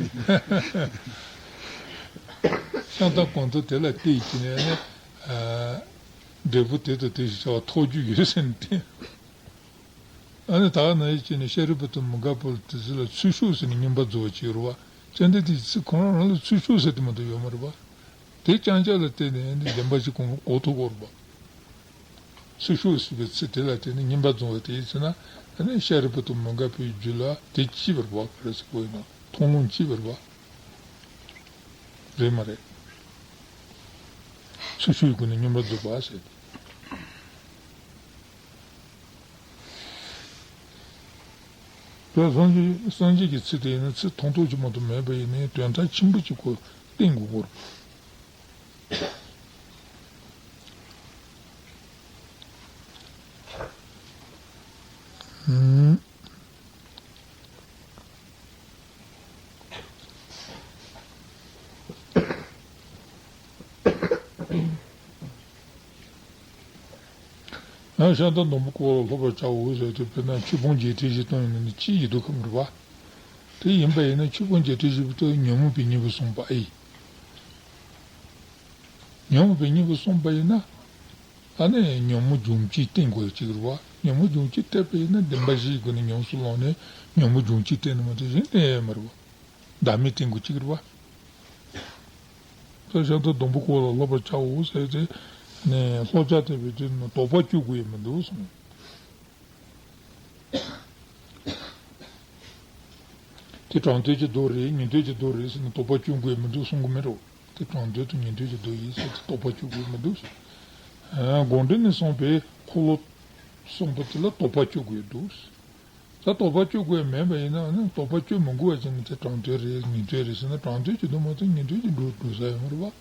ཤ་སྟག་གང་དུ་དེ་ལ་བལྟས་ཀྱིན་ནས་ནི། ཨ། འབྲས་བུ་དེ་དང་དེ་བཞིན་བྱ་བ་ཐོབ་རྒྱུ་ཡོད་ཟེར་ནས་བསྟན། ཨ་ནི་ད་ག་ནང་བཞིན་བྱས་ནས་ཤཱ་རིའི་བུ་དང་མོའུ་འགལ་པོ་ལ་དེ་ཚོ་ལ་ཚུལ་ཤོག་ཟེར་ནས་བསྙེན་པར་འཛུགས་པ་ཅིག་ཡོད་རེད་པ། བཅོམ་ལྡན་འདས་ཀྱི་ཚིག་ཁོ་རང་རང་ལ་ཚུལ་ཤོག་ཟེར་དེ་མ་གཏོགས་ཡོད་མ་རེད་པ། དེ་རྐྱང་རྐྱང་ལ་བརྟེན་ནས་ནི་བདེན་པ་བཞི་གོ་གོ་ཐུབ་ཀྱི་ཡོད་རེད་པ། ཚུལ་ཤོག་ཟེར་བའི་ཚིག་དེ་ལ་བརྟེན་ནས་བསྙེན་པར་འཛུགས་པ་དེ་ཡིན་ཟེར་ན། ཨ་ནི་ཤཱ་རིའི་བུ་དང་མོའུ་འགལ་པོའི་རྒྱུད་ལ་དེ་སྐྱེས་པ་རེད་པ། ག་རེ་ཟེར་དགོས་ཡིན་ན། མཐོང་ལོང་གཅིག་པ་རེད་པ། རེད་མ་རེད། ཆོས་ཕྱོགས་ཀྱི་སྒོ་ནས་སྙོམས་པར་འཇུག་པ་ཟེར་ཏེ། དཔེར་སངས་རྒྱས་སངས་རྒྱས་ཀྱི་ཚིག་དེ་ཡིན་ན་ཚིག་ཐུང་ཐུང་ཅིག་མ་གཏོགས་མེད་པ་ཡིན་ནའི་དོན་དག་ཆེན་པོ་ཅིག་ཁོ་བསྟན་དགོས་པ་རེད། ཨུམ། ཡང་ཤ་སྟག་སྡོང་པོ་ཀོ་ལ་སློབ་པར་བྱའོ་ཟེར་དུས་དཔེར་ན་ཆོས་སྤོང་བརྒྱད་ཁྲི་བཞི་སྟོང་ཡིན་ན་ནི་གཅིག་ཡིན་འདུག་གམ་རེད་པ། དེ་ཡིན་པ་ཡིན་ན་ཆོས་སྤོང་བརྒྱད་ཁྲི་བཞི་སྟོང་ཉོན་མོངས་པའི་གཉེན་པོ་གསུངས་པ་ཨེ། ཉོན་མོངས་པའི་གཉེན་པོ་གསུངས་པ་ཡིན་ན། ཨ་ནི་ཉོན་མོངས་སྦྱོང་བྱེད་བསྟེན་དགོས་ཅིག་རེད་པ། ཉོན་མོངས་སྦྱོང་བྱེད་བསྟེན་པ་ཡིན་ན་བདེན་པ་བཞིའི་སྒོ་ནས་ཉམས་སུ་བླངས་ནས་ཉོན་མོངས་སྦྱོང་བྱེད་བསྟེན་ནི་མ་གཏོགས་གཞན་བསྟེན་ཡས་མ་རེད་པ། བདག་མེད་བསྟེན་དགོས་ཅིག་རེད་པ། ད་ཤ་སྟག་སྡོང་པོ་ཀོ་ལ་སློབ་པར་བྱའོ་ཟེར་ཏེ་ནས་ལྷོ་བྱ་དེ་བས་དེ་ནི་དོགས་པ་གཅོད་དགོས་ཡས་མི་འདུག་གསུངས། དེ་དྲང་དོན་གྱི་མདོ་རེད་ཉན་ཐོས་ཀྱི་མདོ་རེད་ཟེར་ནས་དོགས་པ་གཅོད་དགོས་མི་འདུག་གསུང་གི་མེད་རོ། དེ་དྲང་དོན་དུ་ཉན་ཐོས་ཀྱི་མདོ་ཡིན་ཟེར་ཏེ་དོགས་པ་གཅོད་དགོས་མི་འདུག་དགོངས་འགྲེལ་ནས་གསུངས་པའི་འཁོར་ལོ་གསུངས་པ་དེ་ལ་དོགས་པ་གཅོད་དགོས་འདུག་ད་དོགས་པ་གཅོད་དགོས་མེད་པ་ཡིན་ན་ནི་དོགས་པ་གཅོད་མི་དགོས་པ་བྱས་ནས་དེ་དྲང་དོན་རེད་ཉན་ཐོས་རེད་ཟེར་ན་དྲང་དོན་གྱི་མདོ་མ་གཏོགས་ཉན་ཐོས་ཀྱི་མདོ་འགྲོ་ས་ཡོད་མ་རེད་པ།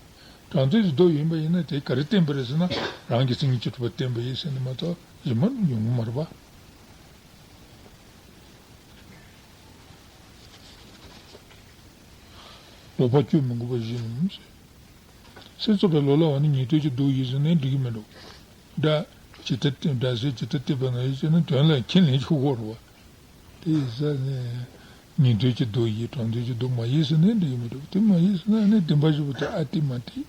དྲང་དོན་གྱི་མདོ་ཡིན་པ་ཡིན་ན་དེ་ག་རེ་བསྟན་པ་རེད་ཟེར་ན་རང་གི་མཚན་ཉིད་ཀྱིས་གྲུབ་པ་བསྟན་པ་ཡིན་ཟེར་ནི་མ་གཏོགས་གཞན་པ་ཡོང་གི་མ་རེད་པ། དོགས་པ་གཅོད་མི་དགོས་པ་བཞིན་ནོ། སེམས་ཙོག་པའི་ལོ་ལ་བ་ནི་ཉན་ཐོས་ཀྱི་མདོ་ཡིན་ཟེར་ནས་འགྲིག་གི་མི་འདུག་སྒྲ་ཇི་ལྟར་སྒྲ་ཟེར་ཇི་ལྟར་བསྟན་པ་ན་ཡིན་ཟེར་ན་དོན་ལ་ཁས་ལེན་ཆོག་གོ་རེད་བ། དེ་ཡིན་ཟེར་ནས་ཉན་ཐོས་ཀྱི་མདོ་ཡིན་དྲང་དོན་གྱི་མདོ་མ་ཡིན་ཟེར་ནས་འགྲིག་གི་མི་འདུག་དེ་མ་ཡིན་ཟེར་ན་ནི་བདེན་པ་བཞི་པོ་དེ་ཨ་ཏི་མ་ཏི།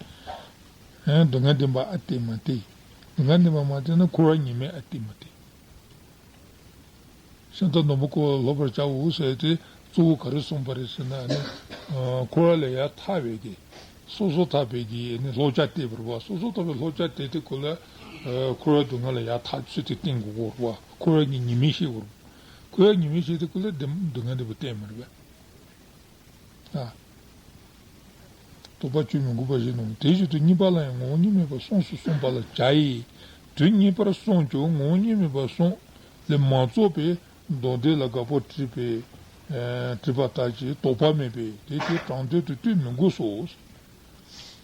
སྡུག་བསྔལ་བདེན་པ་ཨ་ཏི་མ་ཏི། སྡུག་བསྔལ་བདེན་པ་མ་ཏི་ན་འཁོར་བ་ཉེས་དམིགས་ཨ་ཏི་མ་ཏི། ཤ་སྟག་སྡོང་པོ་ཀོ་ལ་སློབ་པར་བྱའོ་ཟེར་ཏེ་གཙོ་བོ་ག་རེ་གསུངས་པ་རེད་ཟེར་ན་ནི། འཁོར་བ་ལས་ཡར་ཐར་བའི་གི། སོ་སོ་ཐར་པའི་གི་ནི་བསླབ་བྱ་སྟེ་བར་བ་སོ་སོ་ཐར་པའི་བསླབ་བྱ་སྟེ་དེ་ཀོ་ལ། འཁོར་བ་སྡུག་བསྔལ་ལས་ཡར་ཐར་ཚུལ་དེ་བསྟན་དགོས་གོ་རེད་བ། འཁོར་བ་གི་ཉེས་དམིགས་ཤེས་དགོས་རེད། འཁོར་བ་ཉེས་དམིགས་ཤེས་དེ་ཀོ་ལ་སྡུག་བསྔལ་བདེན་པ་བསྟན་མ་རེད་པས། ཨ། དོགས་པ་གཅོད་མི་དགོས་པ་བཞིན་ནོ། དེ་བཞིན་དུ་གཉིས་པ་ལ་ཡང་ངོ་བོ་ཉིད་མེད་པར་གསུངས་སོ་གསུངས་པ་ལ་བྱ་ཡི། དུས་གཉིས་པར་གསུངས་ཀྱང་ངོ་བོ་ཉིད་མེད་པར་གསུངས་ལས་མ་རྫོགས་པའི་མདོ་སྡེ་ལ་དགག་པ་བྲིས་པའི། ཨ། བྲིས་པ་ལྟར་གྱི་དོགས་པ་མེད་པས་དེ་དེ་དྲང་དོན་དུ་སྟོན་མི་དགོས་སོ།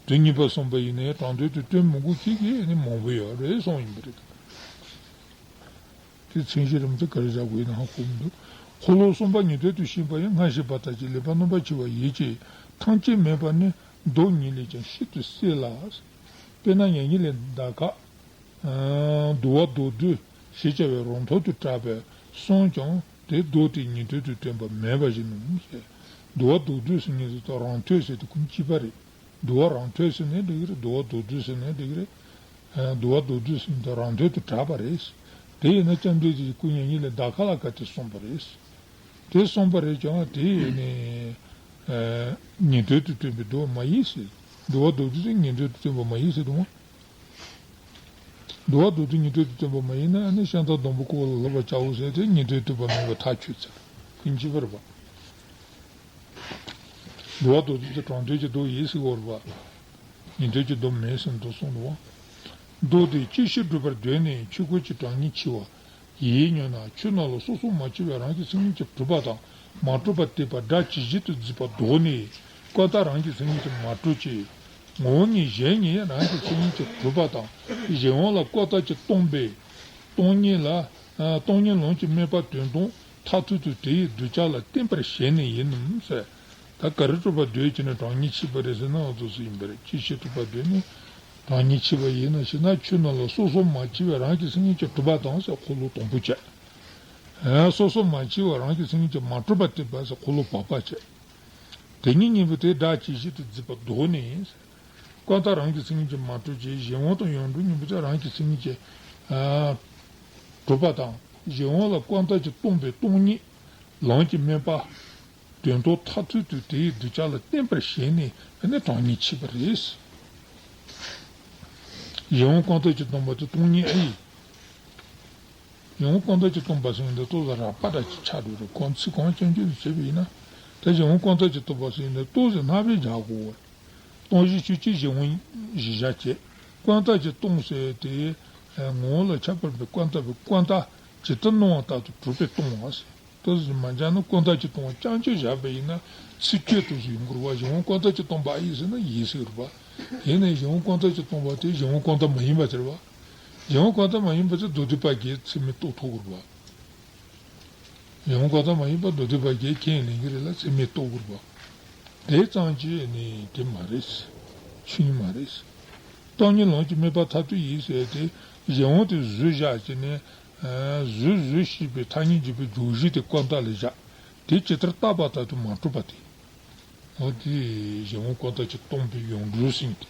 དུས་གཉིས་པར་གསུངས་པ་ཡིན་ནའི་དྲང་དོན་དུ་སྟོན་མི་དགོས་ཅིག་གིས་ནི་མང་པོ་ཡོད་རེད་གསུངས་ཡིན་པ་རེད། དེ་མཚན་གཞི་རིམ་དུ་ག་རེ་བཞག་དགོས་ཡིན་ན་ཧ་གོ་མི་འདུག་འཁོར་ལོ་གསུམ་པ་ཉན་ཐོས་དུ་ཤེས་པ་ཡང་སྔར་བཤད་པ་ལྟར་གྱི་ལེགས་པར་སྣོན་པར་བྱ་བ་ཡིན་གྱི། ཐམས་ཅད་མེད་པ་ནི་མདོ་ཉིད་ལས་ཀྱང་ཤིན་ཏུ་གསལ་ལ། དཔེར་ན་ཡང་ཉིད་ལས་འདའ་ཁ། ཨ། དུ་བ་མདོར་བསྡུས་ཞེས་བྱ་བའི་རང་ཐོག་ཏུ་གྲགས་པས་གསུངས་ཀྱང་དེ་མདོ་སྟེ་ཉན་ཐོས་དུ་སྟོན་པ་མེད་པ་བཞིན་ནོ། དུ་བ་མདོར་བསྡུས་ཟེར་མཁན་དེ་དང་རང་ཐོག་ཟེར་དེ་ཀུན་གཅིག་པ་རེད། དུ་བ་རང་ཐོག་ཟེར་ནའི་འགྲིག་གི་རེད། དུ་བ་མདོར་བསྡུས་ཟེར་ནའི་འགྲིག་གི་རེད། ཨ། དུ་བ་མདོར་བསྡུས་ཟེར་ནའི་རང་ཐོག་ཏུ་གྲགས་པ་རེད། དེ་ཡིན་ན་བཅོམ་ལྡན་འདས་ཀྱིས་ཀུན་ཡང་ཉིད་ལས་འདའ་ཁ་ལ་ག་དེ་གསུངས་པ་རེད། དེ་གསུངས་པ་རེད་ཀྱང་དེ་ཡིན་ནི། ཨ། ཉན་ཐོས་དུ་སྟོན་པའི་མདོ་མ་ཡིན་ཟེར། དུ་བ་མདོར་བསྡུས་དེ་ཉན་ཐོས་དུ་སྟོན་པ་མ་ཡིན་ཟེར་དུས། དུ་བ་མདོར་བསྡུས་ཉན་ཐོས་དུ་སྟོན་པ་མ་ཡིན་ན་ནི་ཤ་སྟག་སྡོང་པོ་ཀོ་ལ་སློབ་པར་བྱའོ་ཟེར་ཏེ་ཉན་ཐོས་སྟོན་པ་མེད་པ་ཐག་ཆོད་ཚར། ཀུན་གཅིག་པ་རེད་པ། དུ་བ་མདོར་བསྡུས་དེ་དྲང་དོན་གྱི་མདོ་ཡིན་ཟེར་གོ་རེད་པ། ཉན་ཐོས་ཀྱི་མདོ་མེད་ཟེར་མདོ་གསུངས་འདུག་པ། མདོ་དེ་ཅི་ཞིག་སྒྲུབ་པར་འདོད་ནས་ཆོས་སྐུ་གཅིག་དྲང་ངེས་ཕྱེ་བ་ཡིས་སྨྱོ་ན་ཆོས་རྣམས་ལ་སོ་སོར་མ་ཕྱེ་བའི་རང་གི་མཚན་ཉིད་ཀྱིས་གྲུབ་པ་དང་མ་གྲུབ་པ་སྟེ་བ་སྒྲ་ཇི་བཞིན་དུ་བརྫིས་པ་བཟློག་ནས་ཀ་དག་རང་གི་མཚན་ཉིད་ཀྱིས་མ་གྲུབ་ཅིང་། ངོ་བོ་ཉིད་གཞན་ཉིད་རང་གི་མཚན་ཉིད་ཀྱིས་གྲུབ་པ་དང་གཞན་དབང་ལ་ཀ་དག་གིས་སྟོང་པའི་སྟོང་ཉིད་ལ། སྟོང་ཉིད་ལམ་གྱི་དམིགས་པ་དོན་དམ་མཐར་ཐུག་ཏུ་དེ་ཡི་གདུལ་བྱ་ལ་བརྟེན་པར་བྱས་ནས་ཡིན་ནམ་ཟེར། ད་ག་རེ་སྒྲུབ་པར་འདོད་ཀྱི་ནི་དྲང་ངེས་ཕྱེ་བ་རེད་ཟེར་ན་འོ་ཙོག་ཙོག་ཡིན་པ་རེད། ཅི་ཞིག་སྒྲུབ་པར་འདོད་ནི་དྲང་ངེས་ཕྱེ་བ་ཡིན་ནོ་ཞེ་ན་ཆོས་རྣམས་ལ་སོ་སོར་མ་ཕྱེ་བའི་རང་གི་མཚན་ཉིད་ཀྱིས་གྲུབ་པ་དང་ཟེར་འཁོར་ལོ་དང་པོ་བྱས། སོ་སོར་མ་ཕྱེ་བའི་རང་གི་མཚན་ཉིད་ཀྱིས་མ་གྲུབ་པ་སྟེ་བ་ཟེར་འཁོར་ལོ་བར་པ་བྱས། དེ་ཉིད་གཉིས་པོ་དེ་སྒྲ་ཇི་བཞིན་དུ་བརྫིས་པ་བཟློག་ནས་ཡིན། ཀ་དག་རང་གི་མཚན་ཉིད་ཀྱིས་མ་གྲུབ་ཅིང་གཞན་དབང་དང་ཡོངས་གྲུབ་གཉིས་པོ་དེ་རང་གི་མཚན་ཉིད་ཀྱིས་ཨ་གྲུབ་པ་དང་གཞན་དབང་ལ་ཀ་དག་གིས་སྟོང་པའི་སྟོང་ཉིད་ལམ་གྱི་དམིགས་པ་དོན་དམ་མཐར་ཐུག་ཏུ་དེ་ཡི་གདུལ་བྱ་ལ་བརྟེན་པར་བྱས་ནས་ཨ་ནི་དྲང་ངེས་ཕྱེ་བ་རེད། གཞན་དབང་ཀ་དག་གིས་སྟོང་པ་དེ་སྟོང་ཉིད་ཨེ་ཡིན། ཡང་ཀ་དག་གིས་སྟོང་པ་ཟེར་མཁན་འདི་ཏོག་ཙམ་རགས་པ་འདྲ་ཅིག་ཆགས་འགྲོ་རེད། གང་ཚིག་གང་རྐྱང་རྐྱང་དུ་བྱས་པ་ཡིན་ན། དེ་གཞན་དབང་ཀུན་བཏགས་ཀྱིས་སྟོང་པ་ཟེར་ནས་སྟོང་ཟེར་སྔ་ཕྱི་སྦྱར་དགོས། སྟོང་གཞི་ཆོས་ཅན། གཞན་དབང་གཞི་བཞག་བྱས། ཀུན་བཏགས་ཀྱིས་སྟོང་ཟེར་དེ་ངོ་བོ་ལ་ཁྱད་པར་མེད་པའི་ཀུན་བཏགས་པའི་ཀུན་བཏགས་ཇི་ལྟར་སྣང་བ་ལྟར་དུ་གྲུབ་པས་སྟོང་བ་ཟེར། ཏོག་ཙམ་མ་སྦྱར་ན་ཀུན་བཏགས་ཀྱིས་སྟོང་བ་རྐྱང་རྐྱང་བཞག་པ་ཡིན་ན་ཚིག་བཅད་དུ་ཡིན་དགོས་པ། གཞན་དབང་ཀུན་བཏགས་ཀྱིས་སྟོང་པ་ཨེ་ཡིན་ཟེར་ན་ཡིན་ཟེར་དགོས་པ། ཡིན་ནའི་གཞན་དབང་ཀུན་བཏགས་ཀྱིས་སྟོང་པ་དེ་གཞན་དབང་ཀུན་བཏགས་མ་ཡིན་པ་དེ་རེད་པ། གཞན་དབང་ཀུན་བཏགས་མ་ཡིན་པ་དེ་མདོ་སྡེ་པ་གིས་ཚད་མས་རྟོགས་ཐུབ་དགོས་པ། གཞན་དབང་ཀུན་བཏགས་མ་ཡིན་པ་མདོ་སྡེ་པ་གིས་ཁས་ལེན་གྱི་རེད་ལ་ཚད་མས་རྟོགས་དགོས་པ། དེ་ཙམ་གྱིས་ནི་དེ་མ་རེད། ཆོས་ཉིད་མ་རེད། སྟོང་ཉིད་ལམ་གྱི་དམིགས་པ་མཐར་ཐུག་ཡིན་ཟེར་ཏེ་གཞན་དབང་དེ་གཟུགས་བཞག་བྱས་ནས། གཟུགས་གཟུགས་ཞེས་པའི་ཐ་སྙད་འཇུག་པའི་བརྗོད་གཞི་དེ་ཀུན་བཏགས་ལ་བཞག་དེ་ཇི་ལྟར་བཏགས་པ་ལྟར་དུ་མ་གྲུབ་པ་དེ། འོ་དེ་གཞན་དབང་ཀུན་བཏགས་ཀྱིས་སྟོང་པའི་ཡོངས་གྲུབ་ཟེར་མཁན་དེ།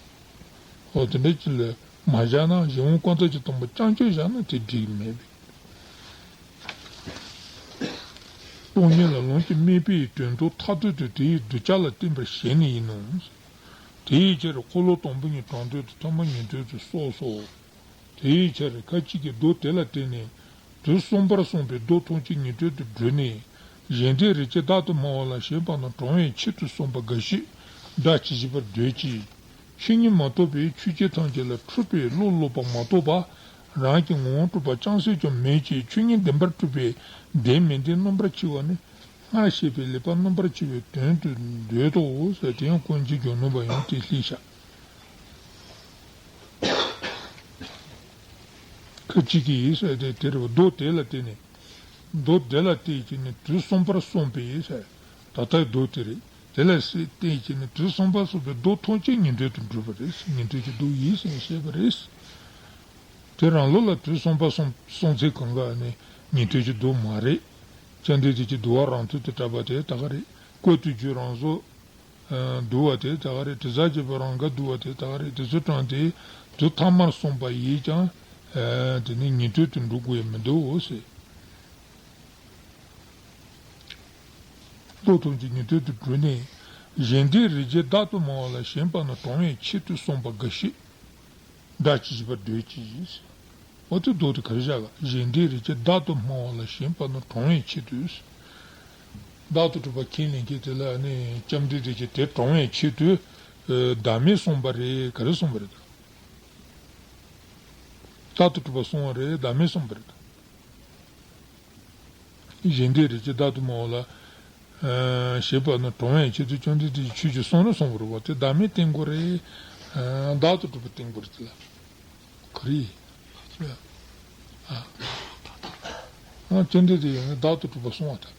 འོ་དེ་འདྲ་ཅིག་ལ་མ་བཞག་ན་གཞན་དབང་ཀུན་བཏགས་ཀྱིས་སྟོང་པ་རྐྱང་རྐྱང་བཞག་ན་དེ་འགྲིག་གི་མེད་པས། སྟོང་ཉིད་ལ་ལམ་གྱི་དམིགས་པའི་དོན་རྟོགས་མཐར་ཐུག་ཏུ་དེའི་གདུལ་བྱ་ལ་བརྟེན་པར་བྱས་ནས་ཡིན་ནོ། དེའི་ཕྱིར་འཁོར་ལོ་དང་པོ་ཉིད་དྲང་དོན་དུ་ཐ་མ་ཉན་ཐོས་དུ་སོགས་སོ། དེའི་ཕྱིར་ཁ་ཅིག་གིས་མདོ་དེ་ལ་བརྟེན་ནས་དུས་གསུམ་པར་གསུངས་པའི་མདོ་ཐམས་ཅད་ཉན་ཐོས་དུ་བསྒྲུབས་ནས་གཞན་སྡེ་རིགས་ཅན་བདག་ཏུ་སྨྲ་བ་ལ་ཞེན་པ་རྣམས་དྲང་བའི་ཆེད་དུ་གསུངས་པ་འགའ་ཞིག་སྒྲ་ཇི་བཞིན་པར་འདོད་ཀྱི། ཆོས་ཉིད་མ་རྟོགས་པའི་ཆོས་ཅན་ཐམས་ཅད་ལ་འཁྲུལ་པའི་བློ་ལོག་པ་མ་གཏོགས་པ་རང་གི་ངོ་བོ་གྲུབ་པ་ཅུང་ཟད་ཀྱང་མེད་ཅིང་ཆོས་ཉིད་བདེན་པར་གྲུབ་པའི་བདེན་མི་བདེན་རྣམ་པར་ཕྱེ་བ་ནི། སྔར་བཤད་པའི་ལེགས་པ་རྣམ་པར་ཕྱེ་བའི་དོན་དུ་འདོད་དོ་ཟེར། དེ་ཡང་ཀུན་མཁྱེན་ཇོ་ནང་པ་ཡང་དེ་ལྷད་བཞག་ཁ་ཅིག་གིས་ཟེར་ཏེ་དེ་རེད་པ། མདོ་དེ་ལ་བརྟེན་ནས། མདོ་དེ་ལ་བརྟེན་བྱས་ནས་དུས་གསུམ་པར་གསུངས་པའི་ཟེར། ད་ལྟའི་མདོ་དེ་རེད། དེ་ལ་བརྟེན་བྱས་ནས་དུས་གསུམ་པར་གསུངས་པའི་མདོ་ཐམས་ཅད་ཉན་ཐོས་དུ་འགྲུབ་པ་རེད། ཉན་ཐོས་ཀྱི་མདོ་ཡིན་ཟེར་བཤད་པ་རེད། དེ་རང་ལུགས་ལ་དུས་གསུམ་པ་གསུངས་གསུངས་ཚེ་གང་ག་ནི་ཉན་ཐོས་ཀྱི་མདོ་མ་རེད། བཅོམ་ལྡན་འདས་ཀྱིས་འདུལ་བ་རང་མཐུན་དུ་གྲགས་པ་དེ་ད་ག་རེད། བཀོད་དུ་བསྒྱུར་རང་བཟོ་འདུལ་བ་དེ་ད་ག་རེད། དྲི་ཟ་བཅས་པའི་རང་དགར་འདུལ་བ་དེ་ད་ག་རེད། དེ་ཚོ་དྲངས་ཏེ་དུས་ཐ་མར་གསུངས་པ་ཡིས་ཀྱང་དེ་ནི་ཉན་ཐོས་དུ་འགྲོ་དགོས་ཡ་མི་འདུག་ཟེར། མདོ་ཐམས་ཅད་ཉན་ཐོས་དུ་གྲུབ་ནས་གཞན་སྡེ་རིགས་ཅན་བདག་ཏུ་སྨྲ་བ་ལ་ཞེན་པ་རྣམས་དྲང་བའི་ཆེད་དུ་གསུངས་པ་འགའ་ཞིག་སྒྲ་ཇི་བཞིན་པར་འདོད་ཀྱི། འོ་དེ་མདོ་དེ་ག་རེ་བཞག་ག་གཞན་སྡེ་རིགས་ཅན་བདག་ཏུ་སྨྲ་བ་ལ་ཞེན་པ་རྣམས་དྲང་བའི་ཆེད་དུ། བདག་ཏུ་གྲུབ་པ་ཁས་ལེན་མཁན་དེ་ལ་ནི་བཅོམ་ལྡན་འདས་ཀྱིས་དེ་དྲང་བའི་ཆེད་དུ་བདག་མེད་གསུངས་པ་རེད། ག་རེ་གསུངས་པ་རེད་ད། བདག་ཏུ་གྲུབ་པ་གསུངས་པ་རེད། བདག་མེད་གསུངས་པ་རེད་ད། གཞན་སྡེ་རིགས་ཅན་བདག་ཏུ་སྨྲ་བ་ལ་ཞེན་པ་རྣམས་དྲང་བའི་ཆེད་དུ་བཅོམ་ལྡན་འདས་ཀྱིས་ཆོས་ཀྱི་གསུང་རབ་གསུངས་པ་རེད་པ། དེ་བདག་མེད་བསྟན་དགོས་རེད། བདག་ཏུ་གྲུབ་པ་བསྟན་དགོས་རེད་དེ་ལ། ག་རེ་ཡིན། ཨ། བཅོམ་ལྡན་འདས་ཀྱིས་ནི་བདག་ཏུ་གྲུབ་པ་གསུངས་པ་དང་།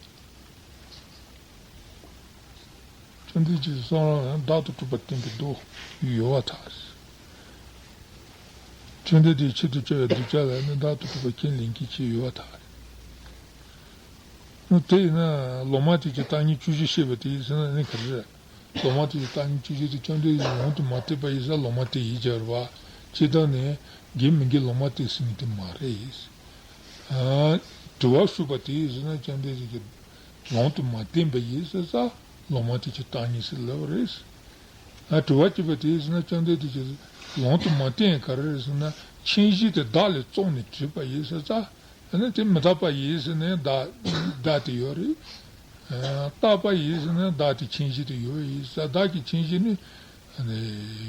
བཅོམ་ལྡན་འདས་ཀྱི་གསུང་རབ་ལ་བདག་ཏུ་གྲུབ་པ་བསྟན་པའི་མདོ་ཡོད་པར་ཐལ། བཅོམ་ལྡན་འདས་ཆེད་དུ་བྱ་བའི་གདུལ་བྱ་ལ་ནི་བདག་ཏུ་གྲུབ་པ་ཁས་ལེན་མཁན་ཅིག་ཡོད་པར་ཐལ། དེ་ཡིན་ན་ལུང་མ་བསྟན་གྱི་བརྟག་གཉིས་བཅུ་བཞི་བཤད་པ་དེ་ཡིན་ཟེར་ན་ནི་ག་རེ་རེད། ལུང་མ་བསྟན་གྱི་བརྟག་གཉིས་བཅུ་བཞི་དེ་བཅོམ་ལྡན་འདས་ཀྱིས་ལུང་དུ་མ་བསྟན་པ་ཡིན་ཟེར། ལུང་མ་བསྟན་ཡིན་གྱི་རེད་པ། སྤྱིར་བཏང་ནས་དགེ་མི་དགེ་ལུང་མ་བསྟན་ཟེར་མཁན་དེ་མ་རེད། ཨ། དྲི་བ་ཞུས་པ་དེ་ཡིན་ཟེར་ན་བཅོམ་ལྡན་འདས་ཀྱིས་ལུང་དུ་མ་བསྟན་པ་ཡིན་ཟེར་ཙང་ལུང་མ་བསྟན་གྱི་བརྟག་གཉིས་ཟེར་ལབ་པ་རེད། ཨ། དྲི་བ་བྱས་པ་དེ་ཡིན་ཟེར་ན་བཅོམ་ལྡན་འདས་ཀྱིས་ལུང་དུ་མ་བསྟན་ག་རེ་རེད་ཟེར་ན་མཁྱེན་གཞི་དེ་བདག་ལས་བཙོངས་ནས་བྲིས་པ་ཡིན་ཟེར་ཙང་། ཨ་ནི་དེ་མི་རྟག་པ་ཡིན་ཟེར་ནས་བདག་བདག་དེ་ཡོད་རེད། ཨ། རྟག་པ་ཡིན་ཟེར་ནས་བདག་དེ་མཁྱེན་གཞི་དེ་ཡོད་ཡིན་ཟེར། བདག་གི་མཁྱེན་གཞི་ནི་ཨ་ནི་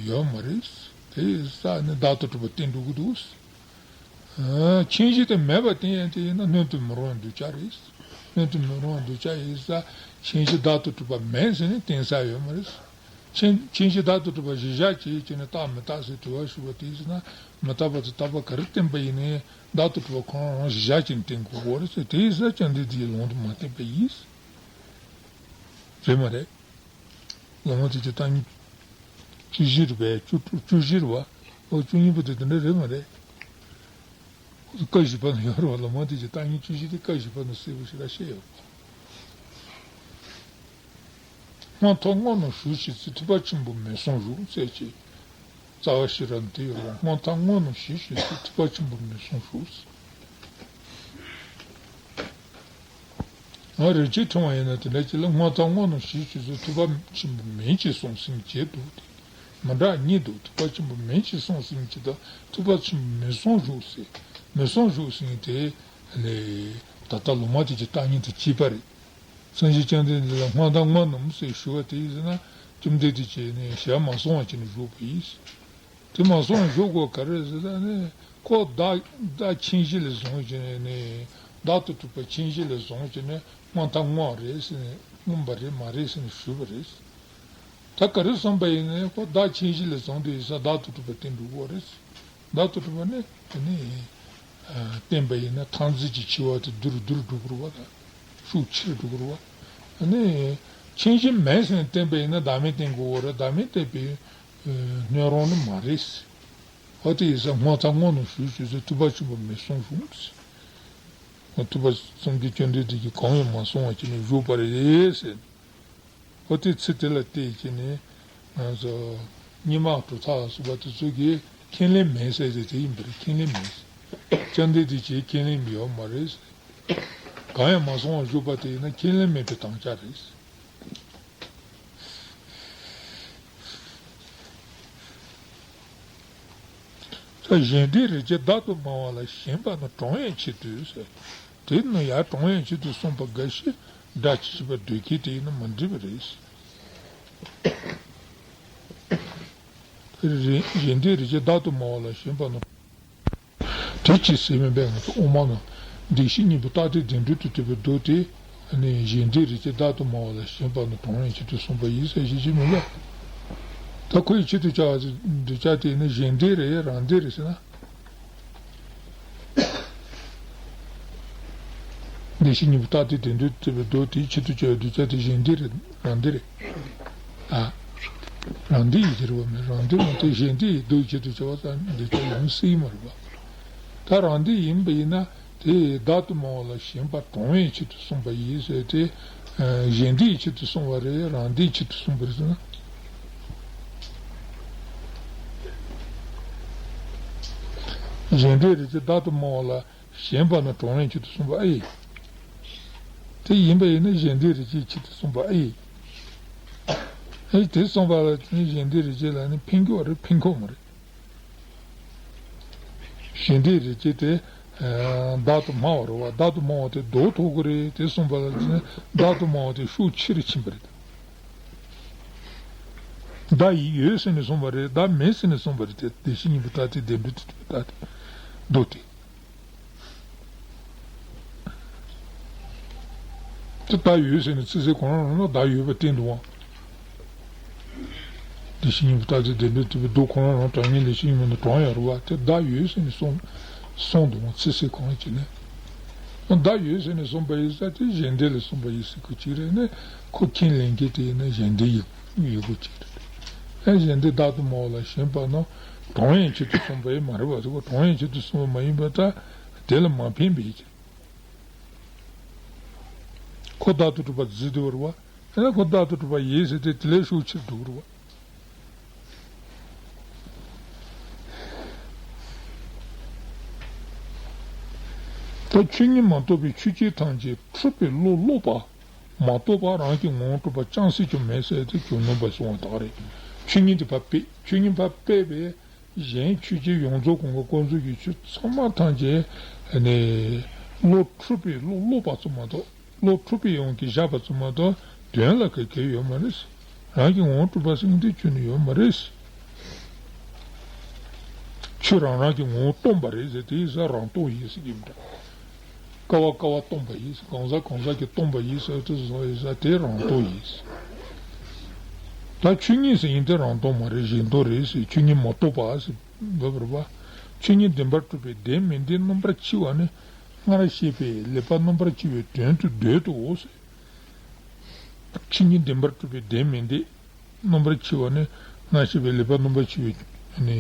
ཡོད་མ་རེད། དེ་ཡིན་ཙང་ནི་བདག་ཏུ་གྲུབ་པ་བསྟན་འགྲོ་གི་འདུག། ཨ། མཁྱེན་གཞི་དེ་མེད་པ་བསྟན་ཡང་དེ་ཡིན་ན་སྣོད་དུ་མི་རུང་བའི་གདུལ་བྱ་རེད། སྣོད་དུ་མི་རུང་བའི་གདུལ་བྱ་ཡིན་ཙང་མཁྱེན་གཞི་བདག་ཏུ་གྲུབ་པ་མེད་ཟེར་ནས་བསྟན་ས་ཡོད་མ་རེད། མཁྱེན་མཁྱེན་གཞི་བདག་ཏུ་གྲུབ་པ་གཞི་བཞག་བྱས་བྱས་ནས་རྟག་མི་རྟག་ཟེར་དྲི་བ་ཞུས་པ་དེ་ཡིན་ན་མི་རྟག་པ་དེ་རྟག་པ་ག་རེ་བསྟན་པ་ཡིན་ནའི་བདག་ཏུ་གྲུབ་པ་ཁོ་རང་རང་གཞི་བཞག་བྱས་ནས་བསྟན་དགོས་ཀྱི་རེད་ཟེར། དེ་ཡིན་ཙང་བཅོམ་ལྡན་འདས་ཀྱིས་ལུང་དུ་མ་བསྟན་པ་ཡིན། རེད་མ་རེད། ལུང་མ་བསྟན་གྱི་བརྟག་གཉིས་བཅུ་བཞི་རེད་པས། བཅུ་དྲུག་བཅུ་བཞི་རེད་པ། ཨོ་བཅུ་གཉིས་པོ་དེ་དེ་འདྲ་རེད་མ་རེད། ཀ་བཞི་པ་ན་ཡོད་རེད་པ། ལུང་མ་བསྟན་གྱི་བརྟག་གཉིས་བཅུ་བཞི་དེ་ཀ་བཞི་པ་ན་གསལ་པོ་ཞེ་དྲག་བཤད་ཡོད་པ། སྔོན་ཐོག་དངོས་རྣམས་ཞུ་ཞེས་ཚིག་ཐེག་པ་ཆེན་པོ་མེད་གསུངས་བཞུགས་ཟེར་གྱི། རྩ་བ་ཤེས་རབ་དེ་ཡོད་རེད་པ། སྔོན་ཐོག་དངོས་རྣམས་ཞུ་ཞེས་ཚིག་ཐེག་པ་ཆེན་པོ་མེད་གསུངས་བཞུགས། ང་རེ་ཆེ་ཕྲེང་བ་ཡིན་ན་དེ་འདྲ་ཅིག་ལ་སྔོན་ཐོག་དངོས་རྣམས་ཞུ་ཞེས་ཚིག་ཐེག་པ་ཆེན་པོ་མེད་ཅེས་གསུངས་ཟིན་བྱས་འདུག་སྟེ། མི་འདྲ་གཉིས་འདུག། ཐེག་པ་ཆེན་པོ་མེད་ཅེས་གསུངས་ཟིན་གྱི་དང་ཐེག་པ་ཆེན་པོ་མེད་གསུངས་བཞུགས་ཟེར། མེད་གསུངས་བཞུགས་ཟིན་དེ་ལས་ད་ལྟ་ལུང་མ་བསྟན་གྱི་བརྟག་གཉིས་དང་བཅས་པ་རེད། སངས་རྒྱས་བཅོམ་ལྡན་འདས་ལ་སྔོན་བདག་སྔོན་ནམ་ཟེར་ཞུ་བ་དེ་ཡིན་ཟེར་ན། བཅོམ་ལྡན་འདས་ཀྱིས་ནི་ཞལ་མ་གསུང་བ་བྱས་ནས་བཞུགས་པ་ཡིན། དེ་མ་གསུང་བར་བཞུགས་དགོས་ག་རེ་ཟེར་ན་ནི། ཁོ་བདག་བདག་མཁྱེན་གཞི་ལས་བཟུང་བྱས་ནས་ནི། བདག་ཏུ་གྲུབ་པ་མཁྱེན་གཞི་ལས་བཟུང་བྱས་ནས་སྔོན་བདག་སྔོན་རེད་ཟེར་ནས། སྔོན་པ་རེད་མ་རེད་ཟེར་ནས་ཞུས་པ་རེད། ད་ག་རེ་གསུངས་པ་ཡིན་ན། ཁོ་བདག་མཁྱེན་གཞི་ལས་བཟུང་དུས་ཡིན་ས་བདག་ཏུ་གྲུབ་པ་བསྟན་འགྲོ་གི་རེད། བདག་ཏུ་གྲུབ་པ་ནི་དེ་ནི། ཨ། བསྟན་པ་ཡིན་ན་མཐར་འཛིན་གྱི་འཆི་བ་དེ་བསྡུ་རུ་བསྡུ་རུ་འགྲོ་གི་རེད་བ། ད་ཤུགས་ཆེ་རུ་འགྲོ་གི་རེད་བ། ཨ་ནི་མཁྱེན་གཞི་མེད་ཟེར་ནས་བསྟན་པ་ཡིན་ན་བདག་མེད་བསྟན་དགོས་རེད། བདག་མེད་བསྟན་པའི་སྣོད་རུང་ནི་མ་རེད། འོ་དེ་ཡིན་ས་སྔོན་བདག་སྔོན་ནམ་ཞུས་ཞུས་ཚེ་ཐུབ་པ་ཆེན་པོ་མི་གསུང་གསུངས། ཐུབ་པ་སངས་རྒྱས་བཅོམ་ལྡན་འདས་ཀྱིས་གང་ཡང་མ་གསུང་བ་བྱས་ནས་བཞུགས་པ་རེད་ཟེར། འོ་དེ་ཚིག་དེ་ལ་བལྟས་བྱས་ནས་ང་ཚོ་རྙིང་མ་གྲུབ་མཐའ་ལ་སོགས་པ་དེ་ཚོ་གིས་ཁས་ལེན་མེད་ཟེར་ཏེ་དེ་ཡིན་པ་རེད། ཁས་ལེན་མེད་ཟེར། བཅོམ་ལྡན་འདས་ཀྱིས་ཁས་ལེན་ཡོད་མ་རེད་ཟེར། གང་ཡང་མ་གསུང་བར་བཞུགས་པ་དེ་ཡིན་ན་ཁས་ལེན་མེད་པའི་དམ་བཅའ་རེད་ཟེར། ད་གཞན་སྡེའི་རིགས་ཀྱིས་བདག་ཏུ་སྨྲ་བ་ལ་ཞེན་པ་ནི་གྲོང་ཡང་ཆེད་དུ་ཟེར། དེ་ནི་ཡང་གྲོང་ཡང་ཆེད་དུ་གསུངས་པ་འགའ་ཞིག་སྒྲ་ཇི་ཞིག་པ་འདོད་མཁན་དེ་ཡིན་ན་མི་འགྲིག་པ་རེད། གཞན་སྡེའི་རིགས་ཀྱིས་བདག་ཏུ་སྨྲ་བ་ལ་ཞེན་པ་ནི། དེ་ཅི་ཟེར་མིན་པས་ང་ཚོ་དབུ་མ་ནི། བདེན་བཞི་གཉིས་པོ་རྟག་སྟེ་བདེན་གྲུབ་ཏུ་གྲུབ་པའི་མདོ་དེ། ཨ་ནི་གཞན་སྡེའི་རིགས་ཀྱིས་བདག་ཏུ་སྨྲ་བ་ལ་ཞེན་པ་ནི་གྲོང་ཡང་ཆེད་དུ་གསུངས་པ་ཡིན་ཟེར་ཞེས་བྱས་མིན་ལ། ད་ཁོ་ཡི་ཆེད་དུ་བྱ་བ་འདོད་བྱ་དེ་ནི་གཞན་སྡེ་རེད་རང་སྡེ་རེད་ཟེར་ན། བདེན་བཞི་གཉིས་པོ་རྟག་སྟེ་བདེན་གྲུབ་ཏུ་གྲུབ་པའི་མདོ་དེའི་ཆེད་དུ་བྱ་བའི་འདོད་བྱ་དེ་གཞན་སྡེ་རེད་རང་སྡེ་རེད། ཨ། རང་སྡེ་ཡི་གེ་རེད་བ། མི་རང་སྡེ་མ་གཏོགས་གཞན་སྡེ་ཡི་མདོའི་ཆེད་དུ་བྱ་བ་དང་འདོད་བྱ་ཡིན་སྲིད་མ་རེད་བ། ད་རང་སྡེ་ཡིན་པ་ཡིན་ན་དེ་བདག་ཏུ་སྨྲ་བ་ལ་ཞེན་པ་གྲོང་ཡང་ཆེད་དུ་གསུངས་པ་ཡིན་ཟེར་ཏེ། གཞན་སྡེ་ཡི་ཆེད་དུ་གསུངས་པ་རེད་རང་སྡེ་ཡི་ཆེད་དུ་གསུངས་པ་རེད་ཟེར་ན། གཞན་སྡེའི་རིགས་ཀྱིས་བདག་ཏུ་སྨྲ་བ་ལ་ཞེན་པ་ནི་གྲོང་ཡང་ཆེད་དུ་གསུངས་པ་ཨེ་ཡིན། དེ་ཡིན་པ་ཡིན་ན་གཞན་སྡེའི་རིགས་ཀྱི་ཆེད་དུ་གསུངས་པ་ཨེ་ཡིན། ཨེ་དེ་གསུངས་པ་ལ་ནི་གཞན་སྡེའི་རིགས་ཀྱི་ལ་ནི་ཕན་གྱི་བ་རེད་ཕན་ཁོག་མ་རེད། གཞན་སྡེའི་རིགས་ཀྱི་དེ་བདག་ཏུ་སྨྲ་བ་རེད་བ། བདག་ཏུ་སྨྲ་བ་དེ་ལྡོག་ཐུབ་ཀྱི་རེད་དེ་གསུངས་པ་ལ་ནི་བདག་ཏུ་སྨྲ་བ་དེ་ཤུགས་ཆེ་རུ་ཕྱིན་པ་རེད། བདག་ཡོད་ཟེར་ནས་གསུངས་པ་རེད། བདག་མེད་ཟེར་ནས་གསུངས་པ་རེད་དེ། བདེན་བཞི་གཉིས་པོ་རྟག་སྟེ་བདེན་གྲུབ་ཏུ་གྲུབ་པའི་རྟགས་དེ་མདོ་དེ། དེ་བདག་ཡོད་ཟེར་ནས་ཚིག་གསལ་གང་རུང་ལ་བདག་ཡོད་པ་བསྟན་འདུག་བ། བདེན་བཞི་གཉིས་པོ་རྟག་སྟེ་བདེན་གྲུབ་ཏུ་གྲུབ་པའི་མདོ་གང་རུང་གྲངས་ངེས་ལས་བཞི་གཉིས་མིན་ནོ་གྲོང་ཡང་རུ་བ་དེ་བདག་ཡོད་ཟེར་ནས་གསུངས་གསུངས་འདུག་བ། ཚིག་གསལ་གང་ཅི་ནས། བདག་ཡོད་ཟེར་ནས་གསུངས་པ་ཡིན་ས་དེ་གཞན་སྡེ་ལ་གསུངས་པ་ཡིན་ཟེར་དགོས་ཀྱི་རེད་ནས་ཁོ་མཁྱེན་ལེན་མཁན་དེ་ཡིན་ན་གཞན་སྡེ་ཡིན་ཡིན་དགོས་ཀྱི་རེད། ཨ་གཞན་སྡེ་བདག་ཏུ་སྨྲ་བ་ལ་ཞེན་པ་ནི་གྲོང་ཡང་ཆེད་དུ་གསུངས་པ་ཡིན་མ་རེད་བ། དེ་ཁོ་གྲོང་ཡང་ཆེད་དུ་གསུངས་པ་མ་ཡིན་པ་ད་དེ་ལ་མ་ཕན་པའི་ཕྱིར། ཁོ་བདག་ཏུ་གྲུབ་པ་བརྫིས་འདུག་རེད་བ། ཨ་ཁོ་བདག་ཏུ་གྲུབ་པ་ཡིན་ཟེར་ཏེ་དེ་ལས་ཤུགས་ཆེར་འདུག་རེད་བ། ད་ཆོས་ཉིད་མ་རྟོགས་པའི་ཆོས་ཅན་ཐམས་ཅད་འཁྲུལ་པའི་བློ་ལོག་པ་མ་རྟོགས་པ་རང་གི་ངོ་བོ་གྲུབ་པ་ཅང་སྲིད་ཀྱང་མེད་ཟེར་ཏེ་ཇོ་ནང་པ་གསུངས་པ་དག་རེད། ཆོས་ཉིད་དེ་ཕར་ཕུད། ཆོས་ཉིད་ཕར་ཕུད་པས་གཞན་ཆོས་ཅན་ཡོངས་རྫོགས་གང་ག་ཀུན་རྫོབ་ཀྱི་ཆོས་ཚང་མ་ཐམས་ཅད་ནི་བློ་འཁྲུལ་པའི་བློ་ལོག་པ་ཙམ་མ་གཏོགས། བློ་འཁྲུལ་པའི་དབང་གིས་བཞག་པ་ཙམ་མ་གཏོགས་དོན་ལ་ག་གེ་ཡོད་མ་རེད། རང་གི་ངོ་བོ་གྲུབ་པ་ཟེར་མཁན་དེ་ཁྱོན་ནས་ཡོད་མ་རེད། ཆོས་རང་རང་གི་ངོ་བོ་སྟོང་པ་རེད་ཟེར་དེ་ཡིན་ས་རང་སྟོང་ཡིན་ཟེར་གྱི་མི་འདྲ། ཀ་བ་ཀ་བ་སྟོང་པ་ཡིན་ཟེར་གང་ཟག་གང་ཟག་གི་སྟོང་པ་ཡིན་ཟེར་དེ་བཟོ་ཡིན་ས་དེ་རང་སྟོང་ཡིན་ཟེར། ད་ཆོས་ཉིད་ཟེར་མཁན་དེ་རང་སྟོང་མ་རེད་གཞན་སྟོང་རེད་ཟེར། ཆོས་ཉིད་མ་རྟོགས་པ་ཟེར་འདོད་པ་རེད་པ། ཆོས་ཉིད་བདེན་པར་གྲུབ་པའི་བདེན་མིན་བདེན་རྣམ་པར་ཕྱེ་བ་ནི། སྔར་བཤད་པའི་ལེགས་པ་རྣམ་པར་ཕྱེ་བའི་དོན་དུ་འདོད་དོ། ཆོས་ཉིད་བདེན་པར་གྲུབ་པའི་བདེན་མིན་བདེན་རྣམ་པར་ཕྱེ་བ་ནི་སྔར་བཤད་པའི་ལེགས་པ་རྣམ་པར་ཕྱེ་བའི་ནི་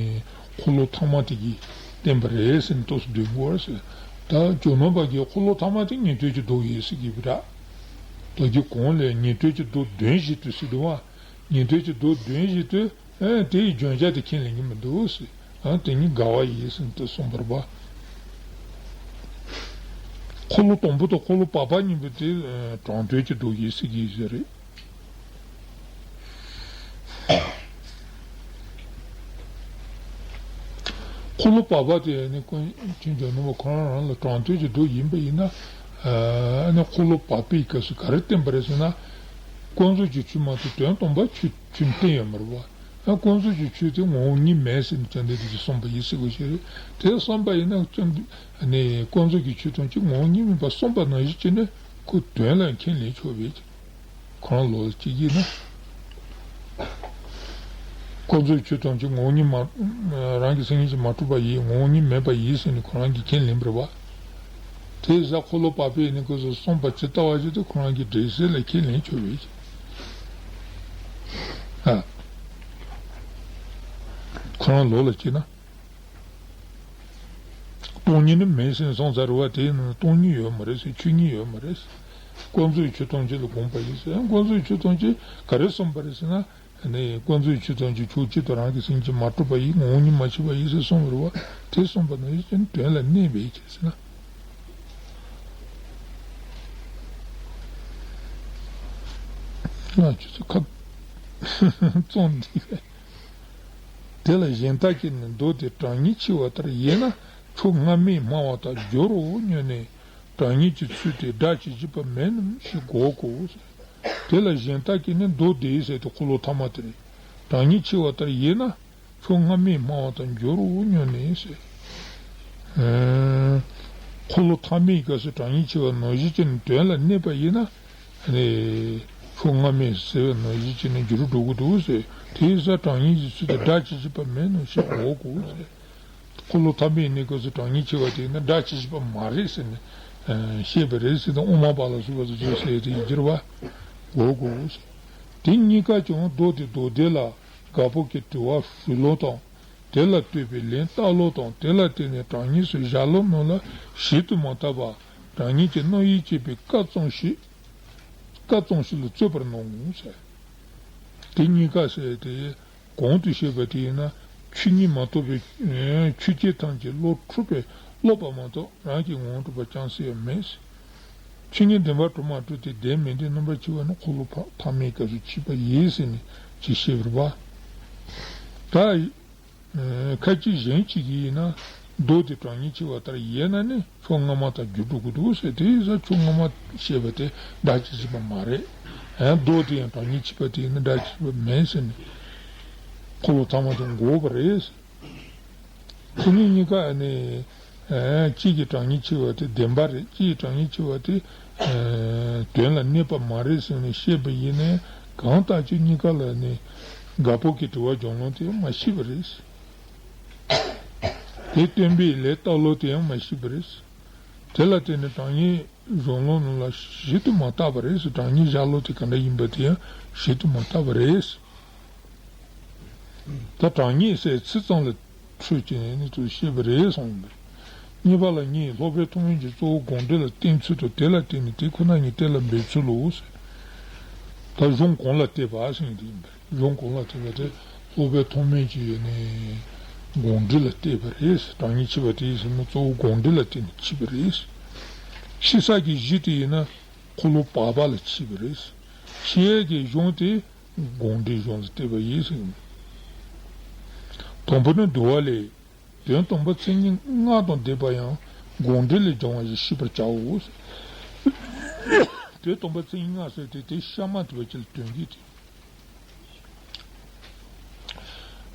འཁོར་ལོ་ཐ་མ་དེ་གིས་བསྟན་པ་རེད་ཟེར་ནས་རྟོགས་སུ་འདོད་དགོས་ཟེར། ད་ཇོ་ནང་པ་གིས་འཁོར་ལོ་ཐ་མ་དེ་ཉན་ཐོས་ཀྱི་མདོ་ཡིན་ཟེར་གྱི་ཡོད་པ་འདྲ། མདོ་རྒྱུད་གོང་ལས་ཉན་ཐོས་ཀྱི་མདོ་བདུན་བཞི་དུ་ཟེར་འདུག་བ། ཉན་ཐོས་ཀྱི་མདོ་བདུན་བཞི་དུ། ཨེ་དེ་ཡི་བརྗོད་བྱ་དེ་མཁྱེན་ལེན་གྱི་མི་འདུག་ཟེར། ཨ་དེ་ཉིད་འགལ་བ་ཡིན་ཟེར་དུ་གསུངས་པར་བ། འཁོར་ལོ་དང་པོ་དང་འཁོར་ལོ་བར་པ་གཉིས་པོ་དེ་ཨེ་དྲང་དོན་གྱི་མདོ་ཡིན་ཟེར་གྱི་ཡོད་རེད། འཁོར་ལོ་བར་པ་དེ་ནི་ཀུན་མཁྱེན་ཇོ་ནང་པ་ཁོ་རང་རང་ལ་དྲང་དོན་གྱི་མདོ་ཡིན་པ་ཡིན་ན། ཨ་ནི་འཁོར་ལོ་བར་པའི་སྐབས་སུ་ག་རེ་བསྟན་པ་རེད་ཟེར་ན། ཀུན་རྫོབ་ཀྱི་ཆོས་མ་གཏོགས་དོན་དམ་པ་ཆོས་ཆོས་བསྟན་ཡོད་མ་རེད་བ། ཨ་ཀུན་རྫོབ་ཀྱི་ཆོས་དེ་ངོ་བོ་ཉིད་མེད་ཟེར་ནས་བཅོམ་ལྡན་འདས་ཀྱིས་གསུངས་པ་ཡིན་ཟེར་དགོས་ཤེས་རེད། དེ་གསུངས་པ་ཡིན་ན་བཅོམ་ཨ་ནི་ཀུན་རྫོབ་ཀྱི་ཆོས་ཐམས་ཅད་ངོ་བོ་ཉིད་མིན་པར་གསུངས་པ་ནང་བཞིན་བྱས་ནས་ཁོ་དོན་ལ་ཁས་ལེན་ཆོག་པས། ཁོ་རང་ལོགས་ལ་གཅིག་བྱས་ན། ཀུན་རྫོབ་ཆོས་ཐམས་ཅད་ངོ་བོ་ཉིད་མ། རང་གི་སེམས་ཉིད་ཀྱིས་མ་གྲུབ་པ་ཡིན། ངོ་བོ་ཉིད་མེད་པ་ཡིན་ཟེར་ནས་ཁོ་རང་གིས་ཁས་ལེན་པ་རེད་བ། དེ་ཡིན་ཙང་འཁོར་ལོ་བར་པའི་ནི་སྐབས་སུ་གསུངས་པ་ཇི་ལྟ་བ་བཞིན་དུ་ཁོ་རང་གིས་འགྲེལ་བཤད་ལ་ཁས་ལེན་ཆོག་པས། ཨ། ཁོ་རང་ལོགས་ལ་བྱས་ན། སྟོང་ཉིད་ནི་མེད་ཟེར་གསུངས་ཚར་བ་དེའི་ནང་སྟོང་ཉིད་ཡོད་མ་རེད་ཟེར། ཆོས་ཉིད་ཡོད་མ་རེད་ཟེར། ཀུན་རྫོབ་ཆོས་ཐམས་ཅད་ལ་དགོངས་པ་ཡིན་ཟེར། ཀུན་རྫོབ་ཆོས་ཐམས་ཅད་ག་རེ་གསུངས་པ་རེད་ཟེར་ན། ནི་ཀུན་རྫོབ་ཆོས་ཐམས་ཅད་ཕྱོགས་གཅིག་ཏུ་རང་གི་སེམས་ཀྱིས་མ་གྲུབ་པ་ཡིན། ངོ་བོ་ཉིད་མ་ཕྱིན་པ་ཡིན་ཟེར་གསུངས་པ་རེད་བ། དེ་གསུངས་པ་ནང་བཞིན་དོན་ལ་གནས་པས་ཟེར་ན། ང་ཁྱོད་ཚོ་ཁ་བཙོང་འདི། དེ་ལ་གཞན་དག་གིས་ནི་མདོ་དེ་གྲངས་ངེས་ཆེ་བ་ལྟར་ཡིན་ན་ཕྱོགས་སྔ་མས་སྨྲ་བ་དང་སྦྱོར་རོ་སྙམ་ནས། གྲངས་ངེས་ཀྱི་ཚུལ་དེ་སྒྲ་ཇི་བཞིན་པ་མེད་རྣམས་ཞེས་འགོག་གོ། དེ་ལ་གཞན་དག་གིས་ནི་མདོ་སྡེ་ཟེར་དེ་འཁོར་ལོ་ཐ་མ་དེ་རེད། གྲངས་ངེས་ཆེ་བ་ལྟར་ཡིན་ན། ཕྱོགས་སྔ་མས་སྨྲ་བ་དང་སྦྱོར་རོ་སྙམ་ནས་ཟེར། ཨ། འཁོར་ལོ་ཐ་མའི་སྐབས་སུ་གྲངས་ངེས་ཆེ་བ་ནང་བཞིན་བྱས་ནས་དོན་ལ་གནས་པ་ཡིན་ན། ཨ་ནི་ཕྱོགས་སྔ་མས་ཟེར་བ་ནང་བཞིན་བྱས་ནས་འགྱུར་འགྲོ་གི་འདུག་ཟེར། དེ་ཡིན་ཙང་གྲངས་ངེས་ཀྱི་ཚུལ་དེ་སྒྲ་ཇི་བཞིན་པ་མེད་རྣམས་ཞེས་འགོག་དགོས་ཟེར། འཁོར་ལོ་ཐ་མའི་གནས་སྐབས་སུ་གྲངས་ངེས་ཆེ་བ་དེ་ཡིན་ན་སྒྲ་ཇི་བཞིན་པ་མ་རེད་ཟེར་ནས། ཨ། བཤད་པ་རེད་ཟེར་ཏེ་དབུ་མ་པ་ལ་སོགས་པ་ཚོས་བརྗོད་ཟེར་དེ་ཡིན་གྱི་རེད་བ། འགོག་དགོས་ཟེར། དེ་གཉིས་ཀ་ཀྱང་མདོ་དེ་མདོ་སྡེ་ལ་དགག་པ་གི་དྲི་བ་ཞུ་ལུགས་དང་། དེ་ལ་ལྟོས་པའི་ལན་བཏབ་ལུགས་དང་། དེ་ལ་བརྟེན་ནས་གྲངས་ངེས་སུ་བཞག་ལུགས་རྣམས་ལ་ཞིབ་ཏུ་མ་བརྟགས་པར་གྲངས་ངེས་ཀྱི་རྣམ་དབྱེ་བྱས་པའི་སྐབས་ཙམ་ཞིག་སྐབས་ཙམ་ཞིག་ལ་རྩོད་པར་སྣང་ངོ་ཟེར། དེ་གཉིས་ཀ་ཟེར་དེ་གོང་དུ་བཤད་པ་དེ་ཡིན་ན་ཆོས་ཉིད་མ་རྟོགས་པའི་ཆོས་ཅན་ཐམས་ཅད་བློ་འཁྲུལ་པས་བསླད་པ་མ་གཏོགས་རང་གི་ངོ་བོ་གྲུབ་པ་ཅང་སྲིད་པ་མེད། ཆོས་ཉིད་བདེན་པར་གྲུབ་མ་གྲུབ་དེ་བདེན་མིན་བདེན་རྣམ་པར་ཕྱེ་བ་ནི་འཁོར་ལོ་ཐ་མའི་སྐབས་སུ་ཕྱེ་བ་ཡིན་ཟེར་ནས་ཅིག་བཤད་པར་བ། ད། ཨ། ཁ་ཅིག་གཞན་གཅིག་གིས་ཡིན་ན་མདོ་དེ་གྲངས་ངེས་ཆེ་བ་ལྟར་ཡིན་ན་ནི་ཕྱོགས་སྔ་མ་དང་འགྱུར་འགྲོ་གི་འདུག་ཟེར། དེ་ཡིན་ཙང་ཕྱོགས་སྔ་མ་བཤད་པ་དེ་སྒྲ་ཇི་བཞིན་པ་མ་རེད། ཨ། མདོ་དེ་ཡང་གྲངས་ངེས་ཆེ་བ་དེ་ཡིན་ན་སྒྲ་ཇི་བཞིན་པ་མིན་ཟེར་ནས་འཁོར་ལོ་ཐ་མ་དེ་འགོག་པ་རེད། དེ་གཉིས་གཉིས་ཀ་ནི། ཨ། གཅིག་གི་གྲངས་ངེས་ཆེ་བ་དེ་བདེན་པ་རེད། གཅིག་གི་གྲངས་ངེས་ཆེ་བ་དེ། ཨ། དོན་ལ་གནས་པ་མ་རེད་ཟེར་ནས་བཤད་པ་ཡིན་ནའི་གང་ལྟར་ཁྱོད་གཉིས་ཀ་ལ་ནི་དགག་པ་གི་དྲི་བ་སྦྱོང་ལུགས་དེ་ཡང་མ་ཤེས་པ་རེད། དེ་སྟོན་པའི་ལན་བཏབ་ལུགས་དེ་ཡང་མ་ཤེས་པ་རེད། དེ་ལ་བརྟེན་ནས་གྲངས་ངེས་སྦྱོང་ལུགས་རྣམས་ལ་ཞིབ་ཏུ་མ་བརྟགས་པ་རེད། གྲངས་ངེས་བཞག་ལུགས་དེ་ག་འདྲ་ཡིན་པ་དེ་ཡང་ཞིབ་ཏུ་མ་བརྟགས་པ་རེད། ད་གྲངས་ངེས་ཟེར་ཚིག་ཙམ་ལ་འཕྲོས་ཀྱི་ནས་ནི་དུ་བཤད་པ་རེད་གསུངས་པས། གཉིས་པ་ལ་གཉིས་སློབ་དཔོན་ཐོགས་མེད་ཀྱིས་གཙོ་བོ་དགོངས་འགྲེལ་ལ་བསྟན་ཚུལ་དང་། དེ་ལ་བརྟེན་ནས་དེ་ཁོ་ན་ཉིད་གཏན་ལ་འབེབས་ཚུལ་ལོ་ཟེར། ད་གཞུང་གང་ལ་བརྟེན་པ་ཟེར་དེ་ཡིན་པས། གཞུང་གང་ལ་བརྟེན་པ་དེ་སློབ་དཔོན་ཐོགས་མེད་ཀྱིས་ནི་དགོངས་འགྲེལ་ལ་བརྟེན་པ་རེད། གྲངས་ངེས་ཕྱེ་བ་དེ་ཡིན་ཟེར་ན་གཙོ་བོ་དགོངས་འགྲེལ་ལ་བརྟེན་ནས་ཕྱེ་བ་རེད། ཕྱེ་ས་གི་གཞི་དེ་ཡིན་ན་འཁོར་ལོ་བར་པ་ལ་ཕྱེ་བ་རེད། ཕྱེ་ཡས་ཀྱི་གཞུང་དེ་དགོངས་འགྲེལ་གཞུང་ལ་བལྟས་པ་ཡིན་ཟེར། དང་པོ་ནི་བསྡུ་བ་ལས། དོན་དམ་པར་མཚན་ཉིད་ལྔ་དང་ལྡན་པ་ཡང་དགོངས་འགྲེལ་ལས་སྦྱོང་བ་ཞེས་ཤེས་པར་བྱའོ། དོན་དམ་པར་མཚན་ཉིད་ལྔ་ཟེར་དེ་དེ་གཤའ་མ་དེ་བ་ཅིག་ལ་དོན་གྱི་དེ།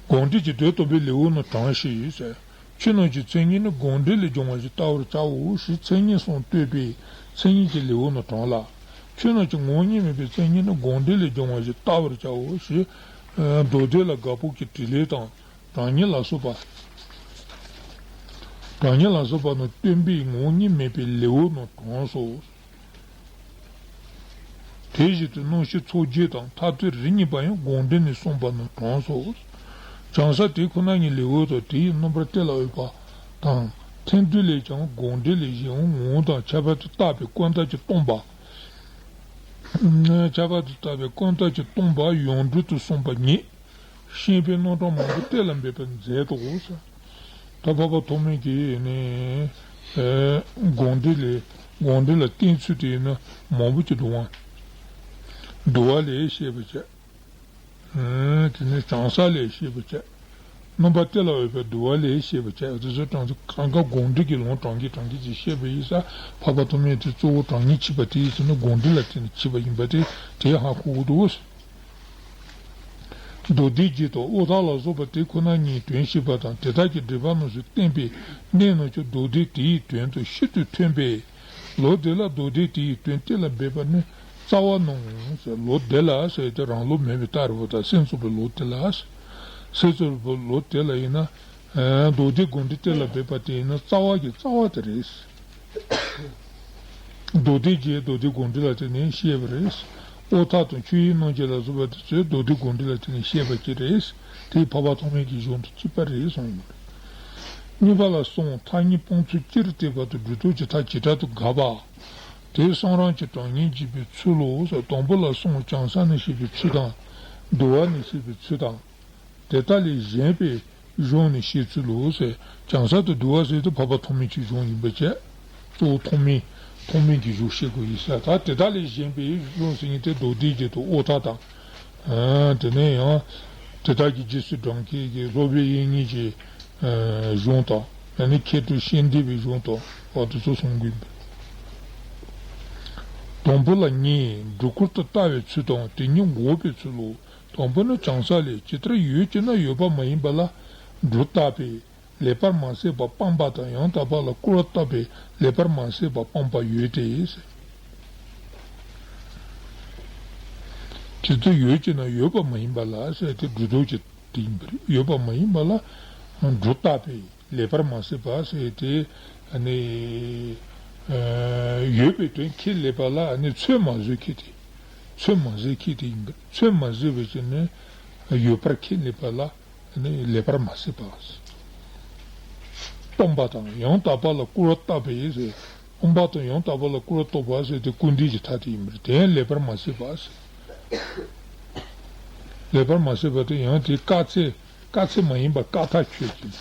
དགོངས་འགྲེལ་གྱི་དོན་དམ་པའི་ལེའུ་ནི་དྲངས་ཤིག་ཟེར། ཆོས་རྣམས་ཀྱི་མཚན་ཉིད་ནི་དགོངས་འགྲེལ་ལས་སྦྱོང་བ་ཞེས་བལྟ་བར་བྱའོ་ཞེས་མཚན་ཉིད་གསུམ་བསྟོད་པས་མཚན་ཉིད་ཀྱི་ལེའུ་ནི་དྲངས་ལ། ཆོས་རྣམས་ཀྱི་ངོ་བོ་ཉིད་མེད་པའི་མཚན་ཉིད་ནི་དགོངས་འགྲེལ་ལས་སྦྱོང་བ་ཞེས་བལྟ་བར་བྱའོ་ཞེས། མདོ་སྡེ་ལ་དགག་པ་གི་དྲི་ལན་དང་། གྲངས་ངེས་ལ་སོགས་པ། གྲངས་ངེས་ལ་སོགས་པ་རྣམས་སྟོན་པས་ངོ་བོ་ཉིད་མེད་པའི་ལེའུ་རྣམས་དྲངས་སོ། དེ་བཞིན་དུ་རྣམ་བཤད་ཚོགས་བརྒྱད་དང་མཐར་ཐུག་རིམ་གཉིས་པ་ཡང་དགོངས་འགྲེལ་ནས་གསུངས་པ་རྣམས་དྲངས་སོ། བྱང་ས་དེ་ཁོ་ན་ཉིད་ལེའུ་དང་དེ་ཡི་རྣམ་པར་གཏད་ལ་འོས་པ་དང་། ཐལ་འདོད་ལས་ཀྱང་དགོངས་འགྲེལ་ལས་གཞན་དབང་ངོ་བོ་དང་ཁྱད་པར་དུ་བཏགས་པའི་ཀུན་བཏགས་ཀྱིས་སྟོང་པ། ཁྱད་པར་དུ་བཏགས་པའི་ཀུན་བཏགས་ཀྱིས་སྟོང་པ་ཡོངས་གྲོལ་དུ་གསུངས་པ་ཉིད། ཤེས་པའི་རྣམ་གྲངས་མང་པོ་གཏན་ལ་འབེབས་པར་མཛད་དོ། ད་འཕགས་པ་ཐོགས་མེད་ཀྱིས་ནི་དགོངས་འགྲེལ་ལས་དགོངས་འགྲེལ་ལ་བསྟན་ཚུལ་དེ་ནི་མང་པོ་ཅིག་འདུག་པ། བསྡུ་བ་ལས་བཤད་པ་བྱས། དེ་ནས་བྱང་ས་ལས་བཤད་པ་བྱས། རྣམ་པ་དེ་ལ་འོས་པའི་བསྡུ་བ་ལས་བཤད་པ་བྱས། དེ་ཚོ་གྲངས་ཚོ་གང་ག་དགོངས་འགྲེལ་གྱི་ལུང་དྲང་གིན་དྲང་གིན་ཅིག་བཤད་པ་ཡིན་ས། འཕགས་པ་ཐོགས་མེད་དེ་གཙོ་བོ་དྲང་ངེས་ཕྱིས་པ་དེ་ཡིན་ཟེར་ན་དགོངས་འགྲེལ་ལ་བརྟེན་ནས་ཕྱིས་པ་ཡིན་པ་དེ་དེ་ཧ་གོ་དགོས་འདུག། མདོ་སྡེའི་རྗེས་དང་དབུ་མཐའ་ལ་སོགས་པ་དེ་ཁོ་ན་ཉིད་དོན་བཤད་པ་དང་དེ་དག་གི་འགྲེལ་པ་རྣམས་སུ་བསྟན་པའི་གནད་རྣམས་ཀྱང་མདོ་སྡེ་དེའི་དོན་དུ་ཤིན་ཏུ་ཐོན་པས། ལོག་དེ་ལ་མདོ་སྡེ་དེའི་དོན་གཏན་ལ་འབེབས་པ་ནི་རྩ་བ་ནོ། ལོག་དེ་ལ་ཟེར་ཏེ་རང་ལོག་མེད་པའི་ལྟ་བུ་དང་སེམས་ཙམ་པའི་ལོག་དེ་ལ། སེམས་ཙམ་པའི་ལོག་དེ་ལ་ཡིན་ན། མདོ་སྡེ་དགོངས་འགྲེལ་གཏན་ལ་འབེབས་པ་དེ་ཡིན་ན་རྩ་བ་གི་རྩ་བ་དེ་རེད། མདོ་སྡེའི་རྗེས་མདོ་སྡེ་དགོངས་འགྲེལ་ལ་བརྟེན་ནས་བཤད་པ་རེད། དབུ་མཐའ་དང་ཆོས་དབྱིངས་རྣམ་འབྱེད་ལ་སོགས་པ་དེ་ཚོས་མདོ་སྡེ་དགོངས་འགྲེལ་ལ་བརྟེན་ནས་བཤད་པ་ཅིག་རེད། དེས་འཕགས་པ་ཐོགས་མེད་ཀྱི་གཞུང་དང་གཅིག་པ་རེད་གསུངས་ཡོད། གཉིས་པ་ལ་གསུངས། ཐ་སྙད་སྤོང་ཚུལ་སྤྱིར་བསྟན་པ་དང་སྒྲོ་འདོགས་ཀྱི་མཐའ་བྱེ་བྲག་ཏུ་དགག་པ། དེ་གསུམ་རང་གི་གྲངས་ངེས་འབྱེད་པའི་ཚུལ་ལོ། དང་པོ་ལ་གསུངས། བྱང་ས་ནས་བཤད་པའི་ཚུལ་དང་། བསྡུ་བ་ནས་བཤད་པའི་ཚུལ་དང་། དེ་དག་ལས་གཞན་པའི་གཞུང་ནས་བཤད་ཚུལ་ལོ་ཟེར། བྱང་ས་དང་བསྡུ་བ་ཟེར་དུས་འཕགས་པ་ཐོགས་མེད་ཀྱི་གཞུང་ཡིན་པ་བྱས། གཙོ་བོ་ཐོགས་མེད་ཐོགས་མེད་ཀྱི་གཞུང་བཤད་དགོས་ཡིན་ས། ད་དེ་དག་ལས་གཞན་པའི་གཞུང་ཟེར་མཁན་དེ་མདོ་སྡེའི་རྗེས་དང་དབུ་མཐའ་དང་། ཨ། དེ་ནས་ཡང་དེ་དག་གི་རྗེས་སུ་འབྲང་མཁན་གྱི་སློབ་དཔོན་དབྱིག་གཉེན་གྱི་ཨ་གཞུང་དང་། ཡང་ན་མཁས་གྲུབ་ཤེས་འདས་པའི་གཞུང་དང་འོ་དེ་ཚོ་གསུང་གི་ཡིན་པས། དང་པོ་ལ་གཉིས། སྒྲོ་སྐུར་དུ་ལྟ་བའི་ཚུལ་དང་དེ་ཉིད་འགོག་པའི་ཚུལ་ལོ། དང་པོ་ནི་བྱང་ས་ལས། ཇི་ལྟར་ཡོད་ཅེ་ན་ཡོད་པ་མ་ཡིན་པ་ལ་སྒྲོ་བཏགས་པས་ལེགས་པར་མ་ཟད་པ་སྤངས་པ་དང་། ཡང་དག་པ་ལ་སྐུར་བ་བཏབ་པས་ལེགས་པར་མ་ཟད་པ་སྤངས་པ་ཡོད་དེ། ཇི་ལྟར་ཡོད་ཅེ་ན་ཡོད་པ་མ་ཡིན་པ་ལ་ཟེར་ཏེ་སྒྲོ་འདོགས་ཀྱི་དེ་ཡིན་པ་རེད། ཡོད་པ་མ་ཡིན་པ་ལ་སྒྲོ་བཏགས་པས་ལེགས་པར་མ་ཟད་པ་ཟེར་ཏེ། ཨ་ནི། ཨ། ཡོད་པའི་དོན་ཁས་ལེན་པ་ལ་ཨ་ནི་ཚོད་མ་བཟོད་མཁན་དེ། ཚོད་མ་བཟོད་མཁན་དེ་ཡིན་པ་རེད། ཚོད་མ་བཟོད་པའི་ཕྱིར་ནི་ཡོད་པར་ཁས་ལེན་པ་ལ་ཨ་ནི་ལེགས་པར་མ་ཟད་པ། སྤངས་པ་དང་ཡང་དག་པ་ལ་སྐུར་བ་བཏབ་པས་ཟེར། སྤངས་པ་དང་ཡང་དག་པ་ལ་སྐུར་བ་བཏབ་པ་ཟེར་དེ་སྐུར་འདེབས་ཀྱི་མཐའ་དེ་ཡིན་པ་རེད། དེ་ཡང་ལེགས་པར་མ་ཟད་པ་ཟེར། ལེགས་པར་མ་ཟད་པ་དེ་ཡང་དེ་དཀའ་ཚེགས། དཀའ་ཚེགས་མ་ཡིན་པ་དཀའ་ཐག་ཆོད་ཅིང་།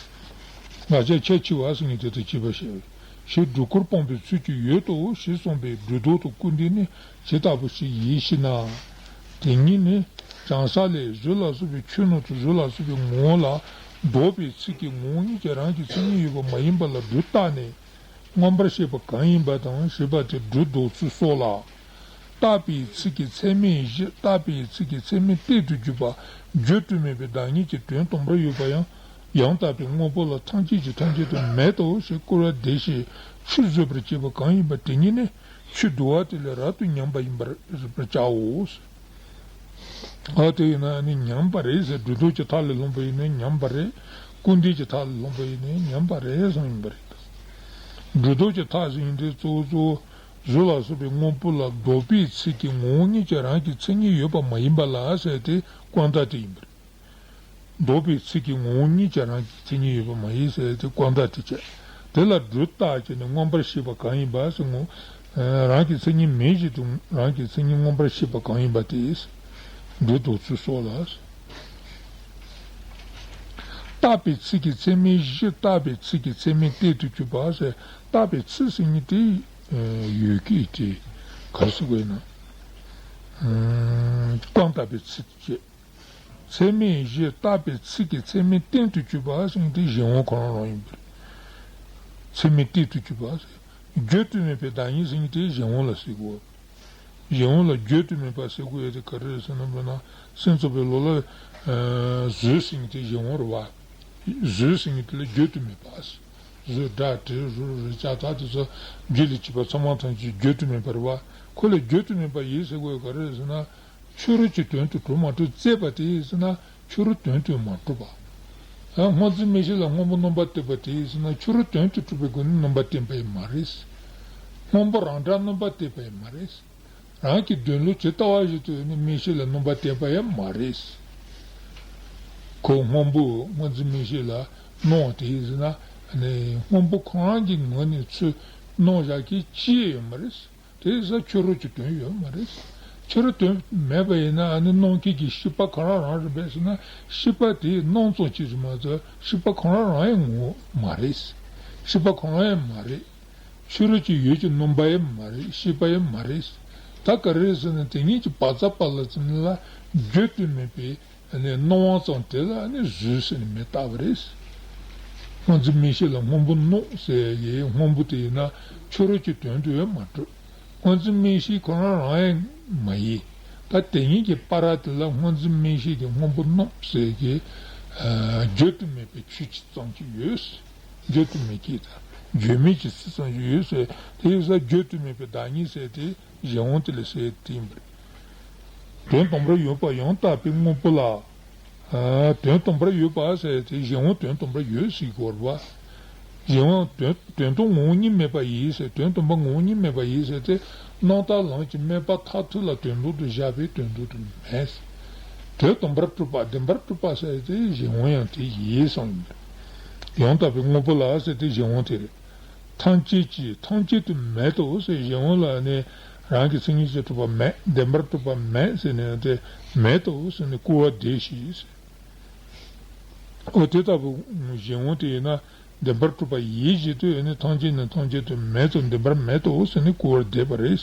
ང་བཅས་ཁྱད་ཆེ་བ་ཟེར་མཁན་དེ་དང་བཅས་པ་ཞེས། ཞེས་སྒྲོ་སྐུར་སྤངས་པའི་ཚུལ་གྱིས་ཡོད་དོ་ཞེས་གསུངས་པའི་སྒྲོ་འདོགས་དང་སྐུར་འདེབས་ནི་ཇི་ལྟ་བུ་ཞིག་ཡིན་ཞེ་ན། དེ་ཉིད་ནི་བྱང་ས་ལས། གཞི་ལ་སོགས་པའི་ཆོས་རྣམས་དང་གཟུགས་ལ་སོགས་པའི་ངོ་བོ་ལ་ལྡོག་པའི་ཚིག་གི་ངོ་བོ་ཉིད་ཀྱིས་རང་གི་མཚན་ཉིད་ཡོད་པ་མ་ཡིན་པ་ལ་སྒྲོ་བཏགས་ནས། མངོན་པར་ཤེས་པ་གང་ཡིན་པ་དང་ཞེས་པ་དེ་སྒྲོ་འདོགས་ཚུལ་སོགས་ལ། བཏགས་པའི་ཚིག་གི་ཚད་མས་གཞི། བཏགས་པའི་ཚིག་གི་ཚད་མས་གཏན་དུ་གྱུར་པ། བརྗོད་དུ་མེད་པའི་བདག་ཉིད་ཀྱི་དོན་དམ་པར་ཡོད་པ་ཡང་། ཡང་དག་པའི་དངོས་པོ་ལ་ཐམས་ཅད་ཀྱི་ཐམས་ཅད་དུ་མེད་དོ་ཞེས་སྐུར་བ་འདེབས་ཤིང་ཆུད་ཟོས་པར་བྱེད་པ་གང་ཡིན་པ་དེ་ཉིད་ནི་ཆོས་བསྡུ་བ་དེ་ལས་རབ་ཏུ་ཉམས་པ་ཡིན་པར་བྱའོ། ཨ། དེ་ཡིན་ན་ནི་ཉམས་པ་རེད་ཟེར། སྒྲོ་འདོགས་ཀྱི་མཐའ་ལས་ལྷུང་བ་ཡིན་ན་ཉམས་པ་རེད། སྐུར་འདེབས་ཀྱི་མཐའ་ལས་ལྷུང་བ་ཡིན་ན་ཉམས་པ་རེད་གསུངས་ཡིན་པ་རེད། སྒྲོ་འདོགས་ཀྱི་མཐའ་ཟེར་མཁན་དེ་གཙོ་བོ་གཙོ་བོ་གཟུགས་ལ་སོགས་པའི་དངོས་པོ་ལ་ལྡོག་པའི་ཚིག་གི་ངོ་བོ་ཉིད་ཀྱིས་རང་གི་མཚན་ཉིད་ཡོད་པ་མ་ཡིན་པ་ལ་ཟེར་ཏེ་བཀའ་མཐའ་དེ་ཡིན་པ་རེད། ལྡོག་པའི་ཚིག་གི་ངོ་བོ་ཉིད་ཀྱིས་རང་གི་མཚན་ཉིད་ཡོད་པ་མ་ཡིན་ཟེར་ཏེ་བཀའ་མཐའ་དེ་བྱས། དེ་ལ་སྒྲོ་བཏགས་བྱས་ནས་མངོན་པར་ཤེས་པ་གང་ཡིན་པ་ཟེར། ངོ་། རང་གི་མཚན་ཉིད་མེད་བཞིན་དུ་རང་གི་མཚན་ཉིད་མངོན་པར་ཤེས་པ་གང་ཡིན་པ་དེ། སྒྲོ་འདོགས་ཚུལ་སོགས་ལ། བཏགས་པའི་ཚིག་གི་ཚད་མས་གཞི། བཏགས་པའི་ཚིག་གི་ཚད་མས་གཏན་དུ་གྱུར་པ་ཟེར། བཏགས་པའི་ཚིག་ཟེར་མཁན་དེ་ཡོད་ཀྱི་དེ་ག་རེ་ཟེར་དགོས་ན། རྐང་བཏགས་པའི་ཚིག་བཅས། ཚད་མས་གཞི། བཏགས་པའི་ཚིག་གི་ཚད་མས་གཏན་དུ་གྱུར་པ་ཟེར་མཁན་དེ་གཞན་དབང་ཁོ་རང་རང་ཡིན་པ་རེད། ཚད་མས་གཏན་དུ་གྱུར་པ་ཟེར། བརྗོད་དུ་མེད་པའི་བདག་ཉིད་ཟེར་མཁན་དེ་གཞན་དབང་ལ་ཟེར་དགོས། གཞན་དབང་ལ་བརྗོད་དུ་མེད་པ་ཟེར་དགོས་ཡ་དེ་ག་རེ་རེད་ཟེར་ན། དཔེར་ན་སེམས་ཙམ་པའི་ལུགས་ལ། ཨ། བཟོད་ཟེར་མཁན་དེ་གཞན་དབང་རེད་བ། བཟོད་ཟེར་མཁན་དེ་ལ་བརྗོད་དུ་མེད་པ། བཟོད། སྒྲ། དྲི། རོ། རེག་བྱ་དག་དེ་ཚོ་རྒྱུད་ལ་སྐྱེས་པ་ཚང་མ་ཐམས་ཅད་བརྗོད་དུ་མེད་པ་རེད་བ། ཁོ་ལ་བརྗོད་དུ་མེད་པ་ཡིན་ཟེར་དགོས་ཡ་ག་རེ་རེད་ཟེར་ན། ཕྱི་རོལ་གྱི་དོན་དུ་གྲུབ་མ་གྲུབ་བཙལ་བ་དེ་ཡིན་ཟེར་ན་ཕྱི་རོལ་དོན་དུ་མ་གྲུབ་པ། ཡང་སྔོ་འཛིན་མིག་ཤེས་ལ་སྔོན་པོ་རྣམ་པར་བསྟན་པ་དེ་ཡིན་ཟེར་ན་ཕྱི་རོལ་དོན་དུ་གྲུབ་པའི་སྒོ་ནས་རྣམ་པར་བསྟན་པ་ཡང་མ་རེད། སྔོན་པོ་རང་སྒྲ་རྣམ་པར་བསྟན་པ་ཡང་མ་རེད། རང་གི་དོན་ལུགས་ཇི་ལྟ་བ་བཞིན་དུ་ནི་མིག་ཤེས་ལ་རྣམ་པར་བསྟན་པ་ཡང་མ་རེད། ཁོ་སྔོན་པོ་སྔོ་འཛིན་མིག་ཤེས་ལ་སྣང་བ་དེ་ཡིན་ཟེར་ན་ནི་སྔོན་པོ་ཁོ་རང་གི་ངོས་ནས་ཚུར་སྣང་བཞག་མཁན་ཅི་ཡང་ཡོད་མ་རེད། དེ་ས་ཕྱི་རོལ་གྱི་དོན་ཡོད་མ་རེད། ཕྱི་རོལ་དོན་མེད་པ་ཡིན་ན་ཨ་ནི་སྣང་མཁན་གྱི་ཤེས་པ་གང་རང་རང་རེད་པས་ཟེར་ན། ཤེས་པ་དེ་སྣང་ཙམ་ཅིག་རེད་མ་གཏོགས་ཤེས་པ་གང་རང་རང་ཡང་ངོ་མ་རེད། ཤེས་པ་གང་རང་ཡང་མ་རེད། ཕྱི་རོལ་གྱི་ཡུལ་གྱི་རྣམ་པ་ཡང་མ་རེད། ཤེས་པ་ཡང་མ་རེད། ད་ག་རེ་རེད་ཟེར་ན་དེ་གཉིས་ཀྱི་བར་ཚ་བར་ལ་ཙམ་ལ་བརྗོད་དུ་མེད་པའི་ ནི་སྣང་བ་ཙམ་དེ་ལ་ནི་གཟུགས་ཟེར་ནས་མི་ལྟ་བ་རེད། སྔོ་འཛིན་མིག་ཤེས་ལ་སྔོན་པོ་སྣང་ཟེར་ཡི། སྔོན་པོ་དེ་ཡིན་ན་ཕྱི་རོལ་གྱི་དོན་དུ་ཡང་མ་གྲུབ། སྔོ་འཛིན་མིག་ཤེས་ཁོ་རང་རང་ཡང་མ་ཡིན། ད་དེ་གཉིས་ཀྱི་བར་དེ་ལ་སྔོ་འཛིན་མིག་ཤེས་ཀྱི་སྔོན་པོ་སྣང་ཟེར་གྱི་བརྗོད་དུ་མེད་པའི་ཆོས་ཅིག་ཙམ་ཅིག་ཡོད། བརྗོད་དུ་མེད་ཀྱི་དང་བརྗོད་མེད་ཀྱི་ཚུལ་ཙམ་ཅིག་ཡོད་ཟེར། དེ་ཡོད་ས་བརྗོད་དུ་མེད་པའི་བདག་ཉིད་ཟེར་དེ་གཞན་དབང་དེ་ལ་ཟེར་དེ་ཡིན་པ་རེད། དོན་དམ་པར་ཡོད་པ་ཡང་དག་པའི་དངོས་པོ་ལ། ཨ། དོན་དམ་པར་ཡོད་པ་ཟེར་དེ་གཞན་དབང་དོན་དམ་པར་ཡོད་ཟེར་དགོས་རེད་པ། གཞན་དབང་དོན་དོན་དམ་ངོ་བོ་ཉིད་མེད་པ་ཡིན་ཟེར། དོན་དམ་པ་ངོ་བོ་ཉིད་མེད་པ་ཡིན་ཟེར་དེ་རྣམ་དག་ལམ་གྱི་དམིགས་པ་མཐར་ཐུག་ལ་དོན་དམ་དུ་བཞག་པའི་དོན་དམ་དུ་མེད། དོན་དམ་པར་གྲུབ་པ་བདེན་པར་གྲུབ་པ་ཟེར་དེ་གཞན་དབང་ཡང་དེ་ཡིན་གསུངས་ཡིན་པ་རེད། ཡང་དག་པའི་དངོས་པོ་ལ་ཟེར་དེ་གཞན་དབང་དེ་རེད། ཐམས་ཅད་ཀྱི་ཐམས་ཅད་དུ་མེད་དོ་ཟེར། གཞན་དབང་ལ་ནི་རང་གི་མཚན་ཉིད་ཀྱིས་གྲུབ་པ་མེད། བདེན་པར་གྲུབ་པ་མེད་ཟེར་ནས་དེ་མེད་དོ་ཟེར་ནས་སྐུར་བ་འདེབས་ཤིག་ཟེར། འོ་དེ་ལྟ་བུ་གཞན་དབང་དེ་ཡིན་ན་བདེན་པར་གྲུབ་པ་ཡིན་བཞིན་དུ་ནི་ཐམས་ཅད་ནི་ཐམས་ཅད་དུ་མེད་དོ། བདེན་པར་མེད་དོ་ཟེར་ནས་སྐུར་བ་འདེབས་པ་རེད།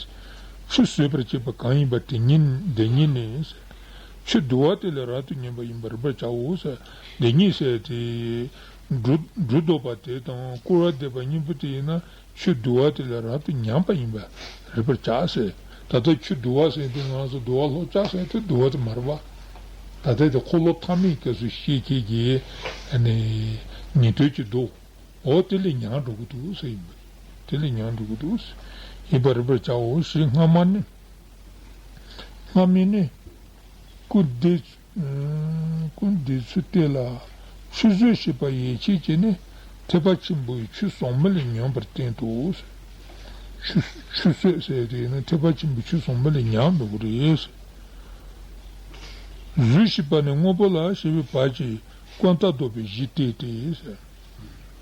ཆུ་ཟོས་པར་བྱེད་པ་གང་ཡིན་པ་དེ་ཉིད་དེ་ཉིད་ནི་ཟེར། ཆུ་དུ་བ་དེ་ལས་རབ་ཏུ་ཉམས་པ་ཡིན་པར་རིག་པར་བྱའོ་ཟེར། དེ་ཉིད་ཟེར་དེ། སྦྲུལ་སྦྲུལ་ལྡོག་པ་དེ་དང་སྐུར་བ་འདེབས་པ་གཉིས་པོ་དེ་ཡིན་ན་ཆུ་དུ་བ་དེ་ལས་རབ་ཏུ་ཉམས་པ་ཡིན་པར་རིག་པར་བྱ་ཟེར། ད་ལྟ་ཆུ་དུ་བ་ཟེར་དུས་ང་ཚོ་དུ་བ་ལྷོག་ཆགས་ཟེར་དུས་དུ་བ་དེ་མ་རེད་པ། ད་ལྟ་དེ་འཁོར་ལོ་ཐ་མའི་སྐབས་སུ་ཤེས་མཁན་གྱི་ཨ་ནི་ཉན་ཐོས་ཀྱི་མདོ། འོ་དེ་ལས་ཉམས་འགྲོ་གི་འདུག་ཟེར་ཡིན་པ། དེ་ལས་ཉམས་འགྲོ་གི་འདུག་ཟེར་ཡིན་པར་རིག་པར་བྱའོ་ཞེས་སྔ་མ་ནི། སྔ་མ་ནི། སྐུར་འདེབས། སྐུར་འདེབས་ཚུལ་དེ་ལ་ཆུད་ཟོས་ཤེས་པ་ཡན་ཆད་ཀྱིས་ནི་ཐེག་པ་ཆེན་པོའི་ཆོས་ཟབ་མོ་ལས་ཉམས་པར་བསྟན་ཏོ། ཆུད་ཆུད་ཟོས་ཟེར་དེ་ནི་ཐེག་པ་ཆེན་པོའི་ཆོས་ཟབ་མོ་ལས་ཉམས་འགྲོ་གི་རེད། གཟུགས་ཞེས་པ་ནི་དངོས་པོ་ལ་ཞེས་པའི་བར་གྱི་ཀུན་བརྟགས་ལྡོག་པའི་གཞི་སྟེ་སྟེ་ཟེར།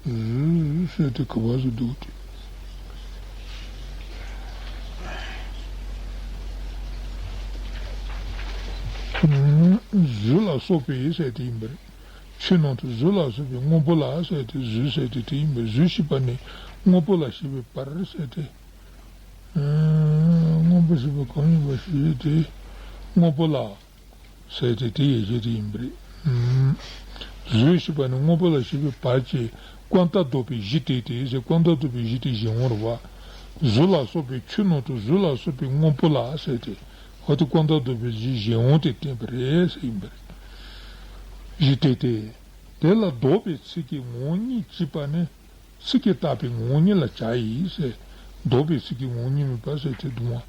གཟུགས་ཟེར་དེ་ག་པར་སུ་འདུག་སྟེ། གཟུགས་ལ་སོགས་པའི་ཟེར་དེ་ཡིན་པ་རེད། ཆོས་རྣམས་དང་གཟུགས་ལ་སོགས་པའི་དངོས་པོ་ལ་ཟེར་དེ་གཟུགས་ཟེར་དེ་དེ་ཡིན་པ་རེད། གཟུགས་ཞེས་པ་ནི་དངོས་པོ་ལ་ཞེས་པའི་བར་ཟེར་དེ། དངོས་པོ་ཞེས་པ་གང་ཡིན་པ་ཞེས་དེ། དངོས་པོ་ལ། ཟེར་ཏེ་དེ་ཡང་བཤད་དེ་ཡིན་པ་རེད། གཟུགས་ཞེས་པ་ནི་དངོས་པོ་ལ་ཞེས་པའི་བར་གྱི་ཀུན་བརྟགས་ལྡོག་པའི་གཞི་སྟེ་སྟེ་ཟེར། ཀུན་བརྟགས་ལྡོག་པའི་གཞི་དེ་གཞན་དབང་རེད་པ། གཟུགས་ལ་སོགས་པའི་ཆོས་རྣམས་དང་གཟུགས་ལ་སོགས་པའི་དངོས་པོ་ལ་ཟེར་ཏེ། འོ་དེ་ཀུན་བརྟགས་ལྡོག་པའི་གཞི་གཞན་དབང་དེ་བསྟན་པ་རེད་ཟེར་ཡིན་པ་རེད། གཞི་སྟེ་སྟེ། དེ་ལ་ལྡོག་པའི་ཚིག་གི་ངོ་བོ་ཉིད་གཅིག་པ་ནི། ཚིག་གིས་བཏགས་པའི་ངོ་བོ་ཉིད་ལ་བྱ་ཡིས་ཟེར། ལྡོག་པའི་ཚིག་གི་ངོ་བོ་ཉིད་མེད་པ་ཟེར་དེ་སྡུག་བསྔལ།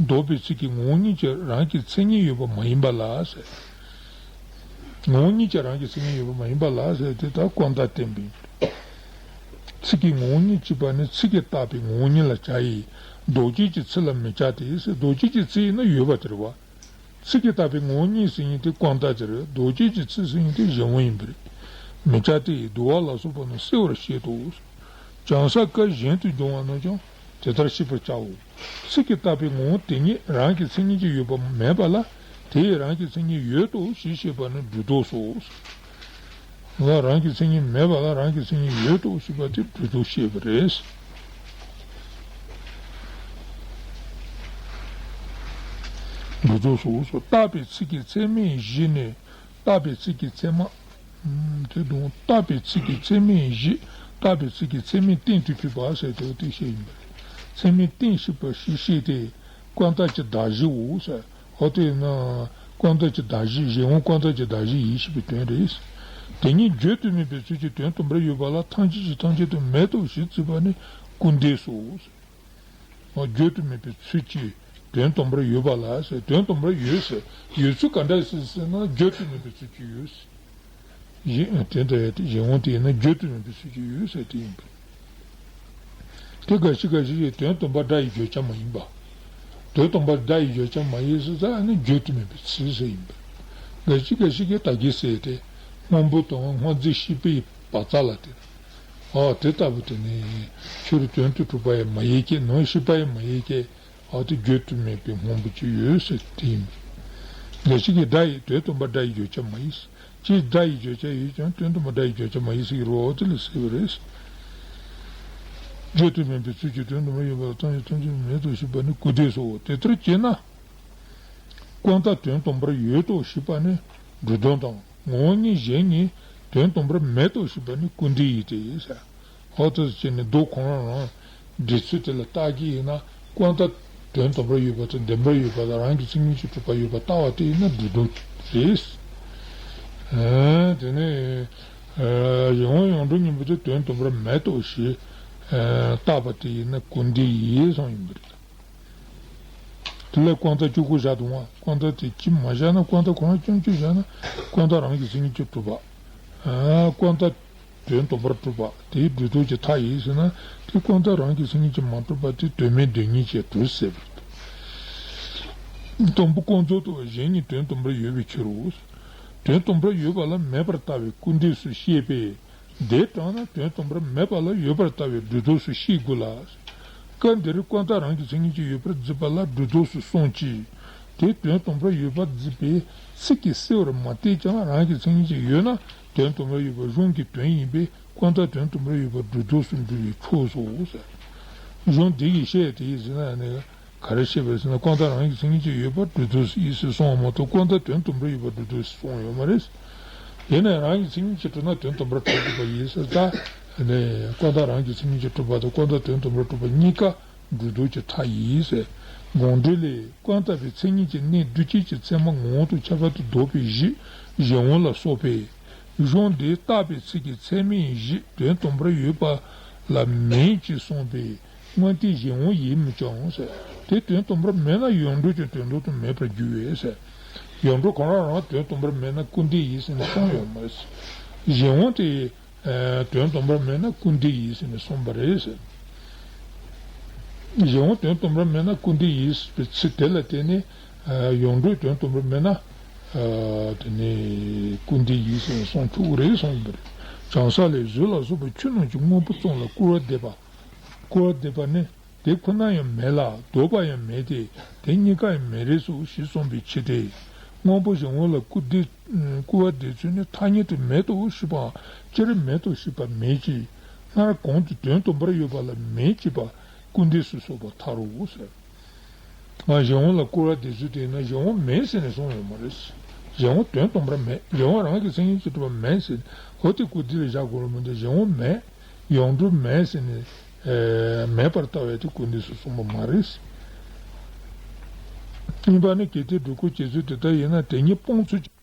ལྡོག་པའི་ཚིག་གི་ངོ་བོ་ཉིད་ཀྱི་རང་གི་མཚན་ཉིད་ཡོད་པ་མ་ཡིན་པ་ལ་ཟེར། ངོ་བོ་ཉིད་ཀྱི་རང་གི་མཚན་ཉིད་ཡོད་པ་མ་ཡིན་པ་ལ་ཟེར་དེ་ལྟར་ཀུན་བརྟགས་བསྟན་པའི། ཚིག་གི་ངོ་བོ་ཉིད་གཅིག་པ་ནི་ཚིག་གིས་བཏགས་པའི་ངོ་བོ་ཉིད་ལ་བྱ་ཡིས། ལྡོག་བཅས་ཀྱི་ཚིག་ལ་མི་བྱ་སྟེ་ཟེར། ལྡོག་བཅས་ཀྱི་ཚིག་ཡིན་ན་ཡོད་པ་དེ་རེད་པ། ཚིག་གིས་བཏགས་པའི་ངོ་བོ་ཉིད་ཟེར་མཁན་དེ་ཀུན་བརྟགས་དེ་རེད། ལྡོག་བཅས་ཀྱི་ཚིག་ཟེར་མཁན་དེ་གཞན་དབང་ཡིན་པ་རེད། མི་བྱ་སྟེ་དུ་བ་ལ་སོགས་པ་རྣམས་བསྲེ་བར་བཤད་དོ། བྱང་ས་བཀའ་གཞན་དུ་འབྱུང་བ་རྣམས་ཀྱང་དེ་ལྟར་ཤེས་པར་བྱའོ། ཚིག་གིས་བཏགས་པའི་ངོ་བོ་དེ་ཉིད་རང་གི་མཚན་ཉིད་ཀྱིས་ཡོད་པ་མེད་པ་ལ་དེ་ཡི་རང་གི་མཚན་ཉིད་ཡོད་དོ་ཞེས་བཤད་པ་ནི་སྦྲུལ་ལྡོག་སོ། ལ་རང་གི་མཚན་ཉིད་མེད་པ་ལ་རང་གི་མཚན་ཉིད་ཡོད་དོ་ཞེས་པ་དེ་སྦྲུལ་ལྡོག་བཤད་པ་རེད། སྦྲུལ་ལྡོག་སོ། བཏགས་པའི་ཚིག་གི་ཚད་མའི་གཞི་ནི། བཏགས་པའི་ཚིག་གི་ཚད་མ། དེ་དང་བཏགས་པའི་ཚིག་གི་ཚད་མའི་གཞི། བཏགས་པའི་ཚིག་གི་ཚད་མའི་སྟེང་དུ་གྱུར་པ་ཟེར་དེ་དེ་བཤད་ཡིན་པ་རེད། ཚད་མའི་སྟེང་ཞེས་པ་ཞིག་བཤད་དེ། ཀུན་བརྟགས་ཀྱི་གདགས་གཞིའོ་ཟེར། འོ་དེས་ན། ཀུན་བརྟགས་ཀྱི་གདགས་གཞི་གཞན་དབང་ཀུན་བརྟགས་ཀྱི་གདགས་གཞི་ཡིན་ཞེས་པའི་དོན་རེད། དེ་ཉིད་བརྗོད་དུ་མེད་པའི་ཚུལ་གྱིས་དོན་དམ་པར་ཡོད་པ་ལ་ཐམས་ཅད་ཀྱི་ཐམས་ཅད་དུ་མེད་དོ་ཞེས་བརྩིས་པ་ནི་སྐུར་འདེབས་སོ། བརྗོད་དུ་མེད་པའི་ཚུལ་གྱིས་དོན་དམ་པར་ཡོད་པ་ལ་ཟེར། དོན་དམ་པར་ཡོད་ཟེར། ཡོད་ཚུལ་ག་འདྲ་ཟེར་ཟེར་ན་བརྗོད་དུ་མེད་པའི་ཚུལ་གྱིས་ཡོད་ཟེར། གཞན་དེ་འདྲ་ཡོད་དེ་གཞན་དབང་དེ་ཡིན་ན་བརྗོད་དུ་མེད་པའི་ཚུལ་གྱིས་ཡོད་ཟེར་དེ་ཡིན་པས། དེ་འགའ་ཞིག་འགའ་ཞིག་གིས་དོན་དམ་པར་སྒྲ་ཡི་བརྗོད་བྱ་མ་ཡིན་པ། དོན་དམ་པར་སྒྲ་ཡི་བརྗོད་བྱ་མ་ཡིན་ཟེར་ཙང་ནི་བརྗོད་དུ་མེད་པའི་ཚུལ་ཟེར་ཡིན་པས། འགའ་ཞིག་འགའ་ཞིག་གིས་ད་གིན་ཟེར་ཏེ་སྔོན་པོ་དང་སྔོ་འཛིན་ཤེས་པའི་བག་ཚ་ལ་དེ། ཨ་དེ་ལྟ་བུ་དེ་ནི་ཕྱི་རོལ་དོན་དུ་གྲུབ་པ་ཡང་མ་ཡིན་གྱི་ནང་ཤེས་པ་ཡང་མ་ཡིན་གྱི། ཨ་དེ་བརྗོད་དུ་མེད་པའི་སྔོན་པོ་ཅིག་ཡོད་ཟེར་དེ་ཡིན། འགའ་ཞིག་གིས་སྒྲ་ཡི་དོན་དམ་པར་སྒྲ་ཡི་བརྗོད་བྱ་མ་ཡིན། ཅིས་སྒྲ་ཡི་བརྗོད་བྱ་ཡོད་ཀྱང་དོན་དམ་པར་སྒྲ་ཡི་བརྗོད་བྱ་མ་ཡིན་ཟེར་གྱི་རེད་དེ་ལ་ཟེར་བ་རེད། བརྗོད་དུ་མེད་པའི་ཚུལ་གྱིས་དོན་དམ་པར་ཡོད་པ་ལ་ཐམས་ཅད་ཐམས་ཅད་མེད་དོ་ཞེས་པ་ནི་སྐུར་འདེབས་སོ། དེ་ལྟར་བྱས་ན། ཀུན་བཏགས་དོན་དམ་པར་ཡོད་དོ་ཞེས་པ་ནི་སྒྲུབ་དོན་དང་། ངོ་བོ་ཉིད་གཞན་ཉིད་དོན་དམ་པར་མེད་དོ་ཞེས་པ་ནི་ཀུན་བཏུས་ཡིན་ཏེ་ཟེར། ཨོ་ཏོ་ཟེར་ནས་མདོ་ཁོ་རང་རང་འགྲེལ་ཚུལ་དེ་ལ་བལྟ་གི་ཡིན་ན། ཀུན་བཏགས་དོན་དམ་པར་ཡོད་པ་དང་བདེན་པར་ཡོད་པ་དང་རང་གི་མཚན་ཉིད་ཀྱིས་གྲུབ་པ་ཡོད་པར་ལྟ་བ་དེ་ཡིན་ན་སྒྲུབ་དོན་རེད། ཨ་དེ་ནས་ཨ་གཞན་དབང་ཡོངས་གྲུབ་གཉིས་པོ་དེ་དོན་དམ་པར་མེད་དོ་ཞེས་ཨ་བཏགས་པ་དེ་ཡིན་ན་ཀུན་བཏུས་ཡིན་གསུངས་ཡིན་པ་རེད། དེ་ལས་ཀུན་བཏགས་གཅིག་པུ་བཞག་འདུག་བ། ཀུན་བཏགས་དེ་གཅིག་མ་བཞག་ན། ཀུན་བཏགས་ཁོ་རང་རྐྱང་གཅིག་བཞག་ན། ཀུན་བཏགས་རང་གི་མཚན་ཉིད་ཀྱིས་གྲུབ་པ། ཨ་ཀུན་བཏགས་དོན་དམ་པར་གྲུབ་པ་དེའི་སྒྲུབ་དོན་གྱི་མཐའ་ཡིན་ཟེར་ན། དེ་ཀུན་བཏགས་རང་གི་མཚན་ཉིད་ཀྱིས་མ་གྲུབ་པ་དེ་དོན་མེད་དོན་གཉིས་ཀྱིས་གྲུབ་ཟེར་བ་རེད། དང་པོ་ཀུན་རྫོབ་ཏུ་གཞན་ཉིད་དོན་དམ་པར་ཡོད་པའི་ཕྱིར་རོ། དོན་དམ་པར་ཡོད་པ་ལ་མེད་པར་ལྟ་བའི་སྐུར་འདེབས་སུ་བཤད་པས། དེ་དྲངས་ན་དོན་དམ་པར་མེད་པ་ལ་ཡོད་པར་ལྟ་བའི་སྒྲུབ་དོན་སུ་ཤེས་དགོས་ལ། སྐབས་འདིར་ཀུན་བཏགས་རང་གི་མཚན་ཉིད་ཀྱིས་ཡོད་པར་བརྫིས་པ་ལ་སྒྲུབ་དོན་སུ་གསུངས་ཀྱི། དེ་དོན་དམ་པར་ཡོད་པར་བརྫིས་པའི་ཚིག་གིས་གསལ་བར་མ་བསྟན་ཀྱང་རང་གི་མཚན་ཉིད་ཀྱིས་ཡོད་ན་དོན་དམ་པར་ཡོད་པ་གཞུང་གི་དོན་ཡིན་པས་ཀུན་བཏགས་དོན་དམ་པར་ཡོད་པ་སྒྲུབ་དོན་སུ་འགྲུབ་པས་ཆོག་སོ་ཟེར། གཞུང་འདི་ཡིས་བཤད་དེ་ཡིན་ཟེར་ན་ནི། ག་རེ་བཤད་པ་ཟེར་ན། ཀུན་བཏགས་རང་གི་མཚན་ཉིད་ཀྱིས་ཡོད་པར་སྒྲུབ་དོན་ཡིན་ཟེར་གསུངས་པ་མ་གཏོགས་ཀུན་བཏགས་དོན་དམ་པར་ཡོད་པར་སྒྲུབ་དོན་ཟེར་གསུངས་ཡོད་མ་རེད། ཡིན་ནའི་རང་གི་མཚན་ཉིད་ཀྱིས་གྲུབ་ན་དོན་དམ་པར་གྲུབ་པ་ཡིན་ཟེར། ད་ནི་ཀུན་བཏགས་རང་གི་མཚན་ཉིད་ཀྱིས་གྲུབ་པ་དང་ཀུན་བཏགས་དོན་དམ་པར་གྲུབ་པ་གཉིས་ཀ་སྒྲུབ་དོན་གྱི་མཐའ་ཡིན་ཟེར། དགོངས་འགྲེལ་ལས། ཀུན་བཏགས་པའི་མཚན་ཉིད་ཀྱི་གནས་འདུ་བྱེད་ཀྱི་ཚད་མ་ངོ་བོ་དང་ཁྱད་པར་དུ་ལྡོག་པའི་གཞི་གཞན་དབང་ལ་སོགས་པས། གཞུང་འདིས་བཏགས་པའི་ཚིག་གིས་ཚད་མའི་གཞི་དོན་དམ་པར་ཡོད་པ་ལ་མེད་ཅེས་གསུངས་པས་མངོན་གསལ་གཞན་དབང་ཡིན་མི་ཚུགས་ཟེར། དེ་དོན་དམ་པར་མེད་ན་ཡོངས་གྲུབ་ཀྱང་དོན་དམ་དུ་མེད་པར་འགྱུར་བས་ཟེར། ཡོངས་གྲུབ་ཁོ་རང་རང་དོན་དམ་པར་མེད་ན་སྐུར་འདེབས་ཡིན་ཟེར་ནས་གསུངས་ཡོད་མ་རེད། གཞན་དབང་དེ་ཨ་དོན་དམ་པར་མེད་ན་སྐུར་འདེབས་ཡིན་ཟེར་ནས་གསུངས་པ་རེད་ཟེར། གཞན་དབང་དོན་དམ་པར་མེད་ན་སྐུར་འདེབས་ཡིན་ཟེར་བའི་ཚིག་དེ་ལ་བརྟེན་ནས་ཨ་ཡོངས་གྲུབ་དོན་དམ་པར་མེད་ན་ཨ་དེ་ནི་སྐུར་འདེབས་ཡིན་ཟེར་ནས་གསུང་ཆོག་གི་རེད་གསུངས་པ་རེད། བྱང་ས་ལས། གཟུགས་ལ་སོགས་པའི་ཆོས་རྣམས་ཀྱི་དངོས་པོ་ཙམ་ལ་སྐུར་བ་འདེབས་པ། སྐུར་བ་འདེབས་པ་ནི་དེ་ཁོ་ན་ཡང་མེད་ལ་ལྡོག་པ་ཡང་མེད་དེ། དེ་གཉིས་ཀ་ཡང་མེད་རེད་སོ་ཞེས་གསུངས་པའི་ཕྱིར་ཏེ། དངོས་པོ་གཞན་དབང་ལ་སྐུར་འདེབས་སྐུར་བ་འདེབས་ཚུལ་ནི་ཐ་སྙད་དུ་མེད་དོ་ཞེས་པའམ་སྤྱིར་མེད་དོ་ཞེས་པ་མེད་ཀྱི། སྔར་གོང་དུ་དོན་དམ་པར་ཡོད་པ་ལ་མེད་ཅེས་པ་སྐུར་འདེབས་སུ་སོགས་པ་ཐལ་རོ་ཟེར། ང་གཞན་དབང་ལ་སྐུར་བ་འདེབས་ཚུལ་དེ་ཡིན་ན་གཞན་དབང་མེད་ཟེར་ནས་གསུངས་ཡོད་མ་རེད། གཞན་དབང་དོན་དམ་པར་མེད། གཞན་དབང་རང་གི་མཚན་ཉིད་ཀྱིས་གྲུབ་པ་མེད་ཟེར། འོ་དེ་སྐུར་འདེབས་ལ་བཞག་དགོས་རེད་མ་གཏོགས་གཞན་དབང་མེད། ཡོངས་གྲུབ་མེད་ཟེར་ནས་ཨེ་མེད་པར་ལྟ་བའི་དེ་སྐུར་འདེབས་སུ་གསུངས་པ་མ་རེད། གཉིས་པ་ནི་གལ་ཏེ་སྒྲུབ་སྐུར་བྱེད་ཚུལ་དེ་ལྟར་ཡིན་ན་དེ་ཉིད་སྤོང་ཚུལ་གྱི།